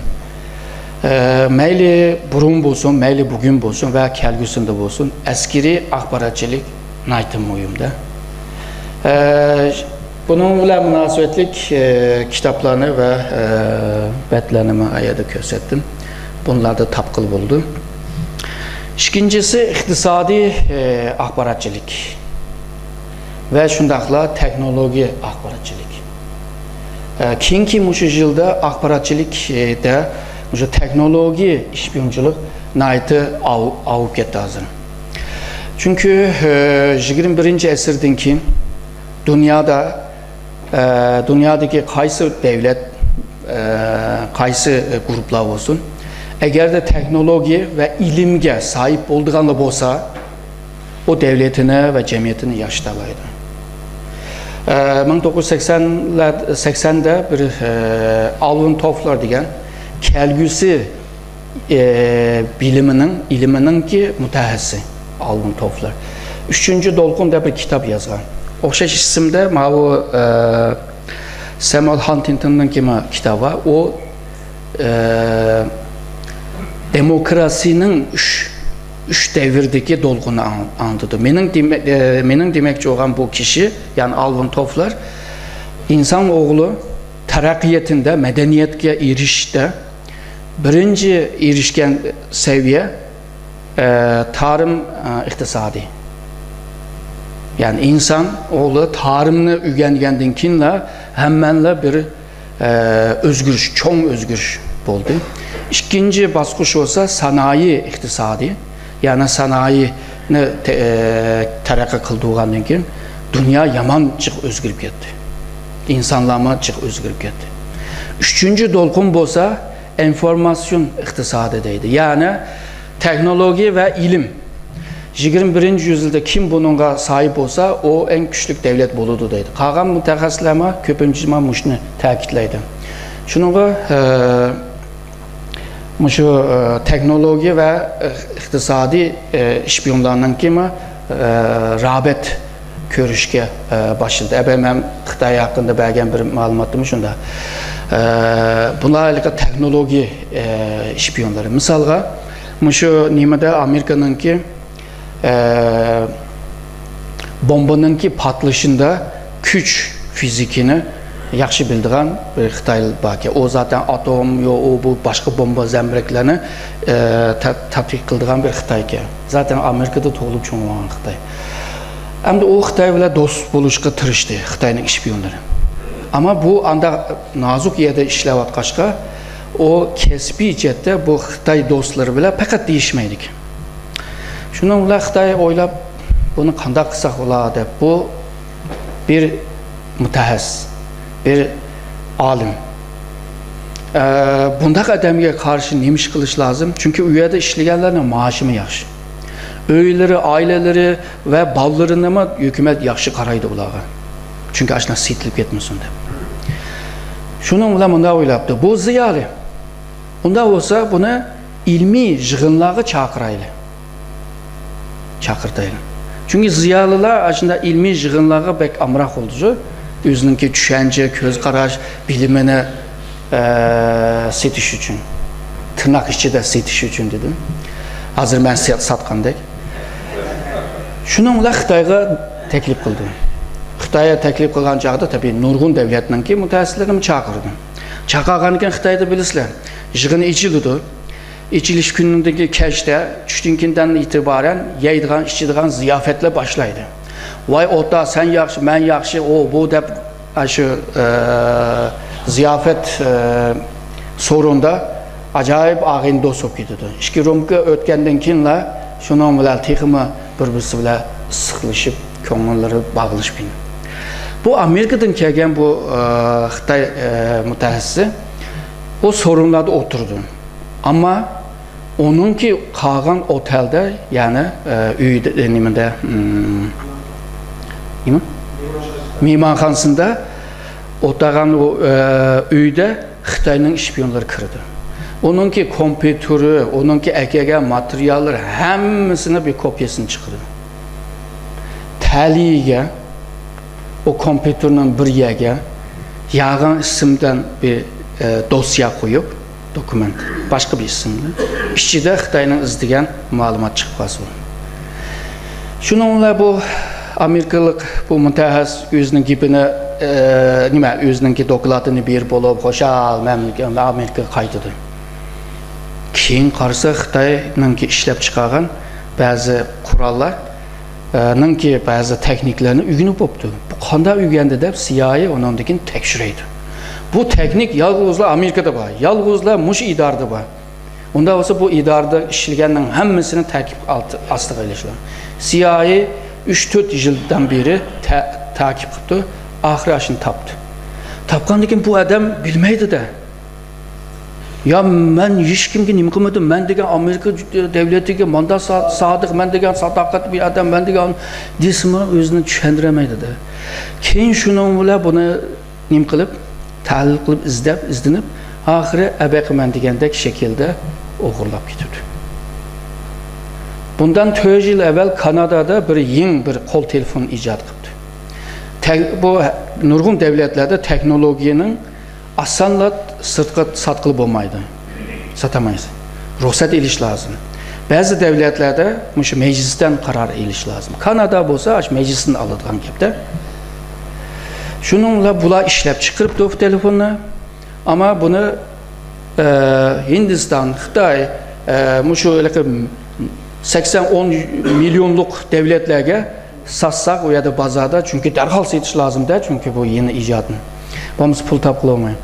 ئە، مەيلى بۇرۇن بولسۇن، مەيلى بۈگۈن بولسۇن ۋە كەلگۈسىدە بولسۇن، ئەسكىرىي ئاخباراتچىلىك ناھايىتى مۇھىم-دە. ئە، بۇنىڭ بىلەن مۇناسىۋەتلىك، ئە، كىتابلارنى ۋە، ئە، بەتلەرنى مەن ئايەردە كۆرسەتتىم. بۇنىلاردا تاپقىلى بولىدۇ. ئىككىنچىسى ئىقتىسادىي، ئە، ئاخباراتچىلىك ۋە شۇنداقلا تېخنولوگىيە ئاخباراتچىلىك. ئە، كېيىنكى مۇشۇ يىلدا ئاخباراتچىلىكتە مۇشۇ تېخنولوگىيە شپىيونچىلىق ناھايىتى ئاۋ-، ئاۋۇپ كەتتى ھازىر. چۈنكى، ئە، يىگىرمە بىرىنچى ئەسىردىن كېيىن دۇنيادا، ئە، دۇنيادىكى قايسى دەۋلەت، ئە، قايسى گۇرۇپلار بولسۇن، ئەگەردە تېخنولوگىيە ۋە ئىلىمگە ساھىب بولىدىغانلا بولسا، ئۇ دەۋلىتىنى ۋە جەمئىيىتىنى ياخشىتالايدۇ. ئە، مىڭ توققۇز يۈز سەكسەنلەر، سەكسەندە بىر، ئە، ئالۋىن توفلېر دېگەن كەلگۈسى ئى، بىلىمىنىڭ، ئىلمىنىڭكى مۇتەخەسسىسى ئالۋىن توفلېر ئۈچىنچى دولقۇن دەپ بىر كىتاب يازغان. ئوخشاش ئىسىمدە ماۋۇ، ئى، سەمۇئېل ھانتىنگتوننىڭكى كىتابى بار. ئۇ، ئى، دېموكراتىيىنىڭ ئۈچ، ئۈچ دەۋردىكى دولقۇنى ئاڭ-، ئاڭلىتىدۇ. مېنىڭ دېمە-، ئى، مېنىڭ دېمەكچى بولغان بۇ كىشى، يەنى ئالۋىن توفلېر، ئىنسان ئوغلى تەرەققىياتىندا، مەدەنىيەتكە ئېرىشىشتە بىرىنچى ئېرىشكەن سەۋىيە، ئە، تارىم، ئە، ئىقتىسادى. يەنى ئىنسان ئوغلى تارىمنى ئۆگەنگەندىن كېيىنلا ھەممەنلا بىر، ئە، ئۆزگىرىش، چوڭ ئۆزگىرىش بولدى. ئىككىنچى باسقۇچ بولسا سانائىي ئىقتىسادى. يەنى سانائىينى تە-، ئە، تەرەققىي قىلدۇرغاندىن كېيىن دۇنيا يامان جىق ئۆزگىرىپ كەتتى. ئىنسانلارمۇ جىق ئۆزگىرىپ كەتتى. ئۈچىنچى دولقۇن بولسا ئىنفورماتسىيون ئىقتىسادى دەيدۇ. يەنى تېخنولوگىيە ۋە ئىلىم. يىگىرمە بىرىنچى يۈزيىلدا كىم بۇنىڭغا ساھىب بولسا، ئۇ ئەڭ كۈچلۈك دەۋلەت بولىدۇ دەيدۇ. قالغان مۇتەخەسسىسلەرمۇ كۆپىنچىسى مانا مۇشۇنى تەكىتلەيدۇ. شۇنىڭغا، ئە، مۇشۇ، ئە، تېخنولوگىيە ۋە، ئە، ئىقتىسادىي، ئە، شپىيونلارنىڭكىمۇ، ئە، رىقابەت كۆرۈشكە، ئە، باشلىدى. ئەبەي مەن خىتاي ھەققىدە بەرگەن بىر مەلۇماتتىمۇ شۇنداق. ئە، بۇلار ھېلىقى تېخنولوگىيە، ئە، شپىيونلىرى. مىسالغا، مۇشۇ نېمىدە ئامېرىكىنىڭكى ئە، بومبىنىڭكى پارتلىشىندا كۈچ فىزىكىنى ياخشى بىلىدىغان بىر خىتاي باركەن. ئۇ زاتەن ئاتوم، يو، ئۇ، بۇ باشقا بومبا زەمبىرەكلەرنى، ئە، تە-، تەتقىق قىلىدىغان بىر خىتايكەن. زاتەن ئامېرىكىدا تۇغۇلۇپ چوڭ بولغان خىتاي. ئەمدى ئۇ خىتاي بىلەن دوست بولۇشقا تىرىشتى، خىتاينىڭ شپىيونلىرى. ئەمما بۇ ئانداق نازۇك يەردە ئىشلەۋاتقاچقا، ئۇ كەسپىي جەھەتتە بۇ خىتاي دوستلىرى بىلەن پەقەت دېيىشمەيدىكەن. شۇنىڭ بىلەن خىتاي ئويلاپ، بۇنى قانداق قىلساق بولا دەپ، بۇ بىر مۇتەخەسسىس، بىر ئالىم. ئە، بۇنداق ئادەمگە قارشى نېمە ئىش قىلىش لازىم؟ چۈنكى ئۇ يەردە ئىشلىگەنلەرنىڭ مائاشىمۇ ياخشى. ئۆيلىرى، ئائىلىلىرى ۋە بالىلىرىنىمۇ ھۆكۈمەت ياخشى قارايدۇ بۇلارغا. چۈنكى ئاشۇنداق سېتىلىپ كەتمىسۇن دەپ. شۇنىڭ بىلەن مۇنداق ئويلاپتۇ. بۇ زىيالىي. ئۇنداق بولسا بۇنى ئىلمىي يىغىنلارغا چاقىرايلى. چاقىرتايلى. چۈنكى زىيالىيلار ئاشۇنداق ئىلمىي يىغىنلارغا بەك ئامراق بولىدۇ. ئۆزىنىڭكى چۈشەنچە، كۆز قاراش، بىلىمىنى ئە، سېتىش ئۈچۈن، تىرناق ئىچىدە سېتىش ئۈچۈن دېدىم. ھازىر مەن سە-، ساتقاندەك. شۇنىڭ بىلەن خىتايغا تەكلىپ قىلدى. خىتايغا تەكلىپ قىلغان چاغدا، تەبىئىي، نۇرغۇن دەۋلەتنىڭكى مۇتەخەسسىسلىرىنى چاقىردى. چاقىرغاندىن كېيىن خىتايدا بىلىسىلەر، يىغىن ئېچىلىدۇ. ئېچىلىش كۈنىدىكى كەچتە، چۈشتىن كېيىندىن ئېتىبارەن يەيدىغان، ئىچىدىغان زىياپەتلەر باشلايدۇ. ۋاي ئوتا، سەن ياخشى، مەن ياخشى، ئۇ، بۇ دەپ، ئاشۇ، ئە، زىياپەت، ئە، سورۇندا ئاجايىپ ئاغىنە دوست بولۇپ كېتىدۇ. ئىككى رومكا ئۆتكەندىن كېيىنلا شۇنىڭ بىلەن تېخىمۇ بىر-بىرسى بىلەن ئىسسىقلىشىپ، كۆڭۈللىرى باغلىشىپ كېتىدۇ. بۇ ئامېرىكىدىن كەلگەن بۇ، ئە، خىتاي، ئە، مۇتەخەسسىسى ئۇ سورۇنلاردا ئولتۇرىدۇ. ئەمما ئۇنىڭكى قالغان ئوتەلدە، يەنى، ئە، ئۆيدە، ئە، نېمىدە، ئىم، نېمە؟ مېھمانخانىسىندا ئولتۇرغان ئۇ، ئە، ئۆيدە خىتاينىڭ شپىيونلىرى كىرىدۇ. ئۇنىڭكى كومپيۇتېرى، ئۇنىڭكى ئەكەلگەن ماتېرىياللىرى ھەممىسىنى بىر كوپىيەسىنى چىقىرىدۇ. تەلىيىگە ئۇ كومپيۇتېرنىڭ بىر يەرگە ياغان ئىسىمدىن بىر، ئە، دوسيە قويۇپ، دوكۇمېنت، باشقا بىر ئىسىمدىن، ئىچىدە خىتاينىڭ ئىزدىگەن مەلۇمات چىقىپ قالسا بولىدۇ. شۇنىڭ بىلەن بۇ ئامېرىكىلىق بۇ مۇتەخەسسىس ئۆزىنىڭ گېپىنى، ئە، نېمە، ئۆزىنىڭكى دوكلاتىنى بېرىپ بولۇپ، خۇشال، مەن ئامېرىكىغا قايتىدۇ. كېيىن قارىسا، خىتاينىڭكى ئىشلەپ چىقارغان بەزى قوراللار، ئە، نىڭكى بەزى تېخنىكلىرىنى ئۆگىنىپ بوپتۇ. بۇ قانداق ئۆگەندى دەپ، سىئايئې ئۇنىڭدىن كېيىن تەكشۈرەيدۇ. بۇ تېخنىك يالغۇزلا ئامېرىكىدا بار، يالغۇزلا مۇشۇ ئىدارىدە بار. ئۇنداق بولسا، بۇ ئىدارىدە ئىشلىگەننىڭ ھەممىسىنى تەركىب ئالتى-، ئاستىغا ئېلىشلا. سىئايئې ئۈچ تۆت يىلدىن بېرى تە-، تەركىب قىپتۇ، ئاخىرى ئاشۇنى تاپتى. تاپقاندىن كېيىن بۇ ئادەم بىلمەيدۇ-دە. يا مەن ھېچكىمگە نېمە قىلمىدىم، مەن دېگەن ئامېرىكا دۆلىتىگە ماندا سا-، سادىق، مەن دېگەن ساداقەتلىك بىر ئادەم، مەن دېگەن دېسىمۇ ئۆزىنى چۈشەندۈرەلمەيدۇ-دە. كېيىن شۇنىڭ بىلەن بۇنى نېمە قىلىپ، تەھلىل قىلىپ، ئىزدەپ، ئىزدىنىپ، ئاخىرى ئەبەقىمەن دېگەندەك شەكىلدە ئوغرىلاپ كېتىدۇ. بۇندىن تۆت يىل ئەۋۋەل كانادادا بىر يېڭى بىر قول تېلېفون ئىجاد قىپتۇ. تە-، بۇ نۇرغۇن دەۋلەتلەردە تېخنولوگىيەنىڭ ئاسانلا سىرتقا ساتقىلى بولمايدۇ. ساتالمايسىز. رۇخسەت ئېلىش لازىم. بەزى دەۋلەتلەردە مۇشۇ مەجلىستىن قارار ئېلىش لازىم. كانادا بولسا ئاشۇ مەجلىستىن ئالىدىغان گەپتە. شۇنىڭ بىلەن بۇلار ئىشلەپ چىقىرىپتۇ بۇ تېلېفوننى. ئەمما بۇنى، ئە، ھىندىستان، خىتاي، ئە، مۇشۇ ھېلىقى سەكسەن، ئون مىليونلۇق دەۋلەتلەرگە ساتساق، ئۇ يەردە بازاردا، چۈنكى دەرھال سېتىش لازىم-دە، چۈنكى بۇ يېڭى ئىجادنى. بولمىسا پۇل تاپقىلى بولمايدۇ.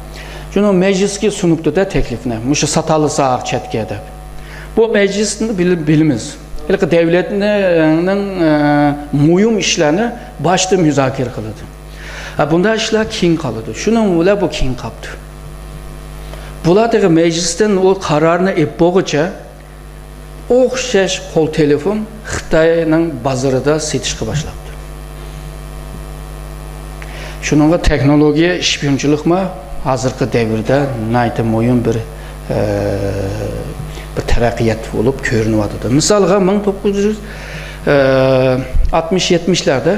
شۇنىڭ مەجلىسكە سۇنۇپتۇ-دە تەكلىپنى، مۇشۇ ساتالىساق چەتكە دەپ. بۇ مەجلىسنى بىل-، بىلىمىز. ھېلىقى دەۋلەتنىڭ، ئە، مۇھىم ئىشلارنى باشتا مۇزاكىرە قىلىدۇ. ھە، بۇنداق ئىشلار كېيىن قالىدۇ. شۇنىڭ بىلەن بۇ كېيىن قاپتۇ. بۇلار تېخى مەجلىستىن ئۇ قارارنى ئېلىپ بولغۇچە، ئوخشاش قول تېلېفون خىتاينىڭ بازىرىدا سېتىشقا باشلاپتۇ. شۇنىڭغا تېخنولوگىيە شپىيونچىلىقمۇ ھازىرقى دەۋردە ناھايىتى مۇھىم بىر، ئە، بىر تەرەققىيات بولۇپ كۆرۈنۈۋاتىدۇ. مىسالغا، مىڭ توققۇز يۈز ئاتمىش يەتمىشلەردە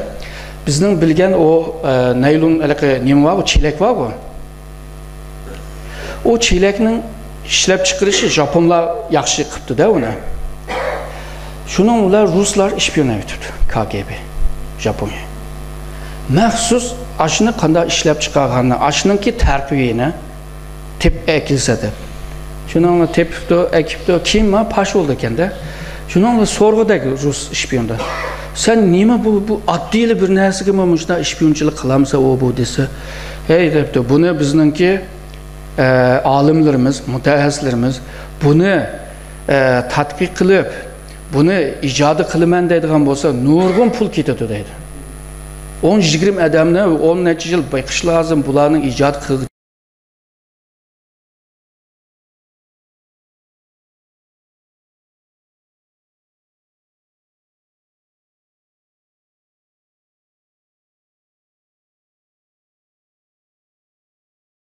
بىزنىڭ بىلگەن ئۇ، ئە، نايلون ھېلىقى نېمە بار، ئۇ چېلەك بارغۇ. ئۇ چېلەكنىڭ ئىشلەپچىقىرىشى ژاپونلار ياخشى قىپتۇ-دە ئۇنى. شۇنىڭ بىلەن رۇسلار شپىيون ئەۋېتىپتۇ، كاگېبې، ژاپونىيە. مەخسۇس ئاشۇنى قانداق ئىشلەپچىقارغاننى، ئاشۇنىڭكى تەركىبىنى تېپىپ ئەكەلسە دەپ. شۇنىڭ بىلەن تېپىپتۇ، ئەكىپتۇ، كېيىن مانا پاش بولىدىكەن-دە. شۇنىڭ بىلەن سورىغۇدەك رۇس شپىيوندا. سەن نېمە بۇ، بۇ ئاددىيلا بىر نەرسىگىمۇ مۇشۇنداق شپىيونچىلىق قىلامسەن ئۇ بۇ دېسە، ھەي دەپتۇ، بۇنى بىزنىڭكى، ئە، ئالىملىرىمىز، مۇتەخەسسىسلىرىمىز بۇنى، ئە، تەتقىق قىلىپ، بۇنى ئىجادى قىلىمەن دەيدىغان بولسا، نۇرغۇن پۇل كېتىدۇ دەيدۇ. ئون يىگىرمە ئادەمنى ئون نەچچە يىل بېقىش لازىم، بۇلارنىڭ ئىجاد قىل-،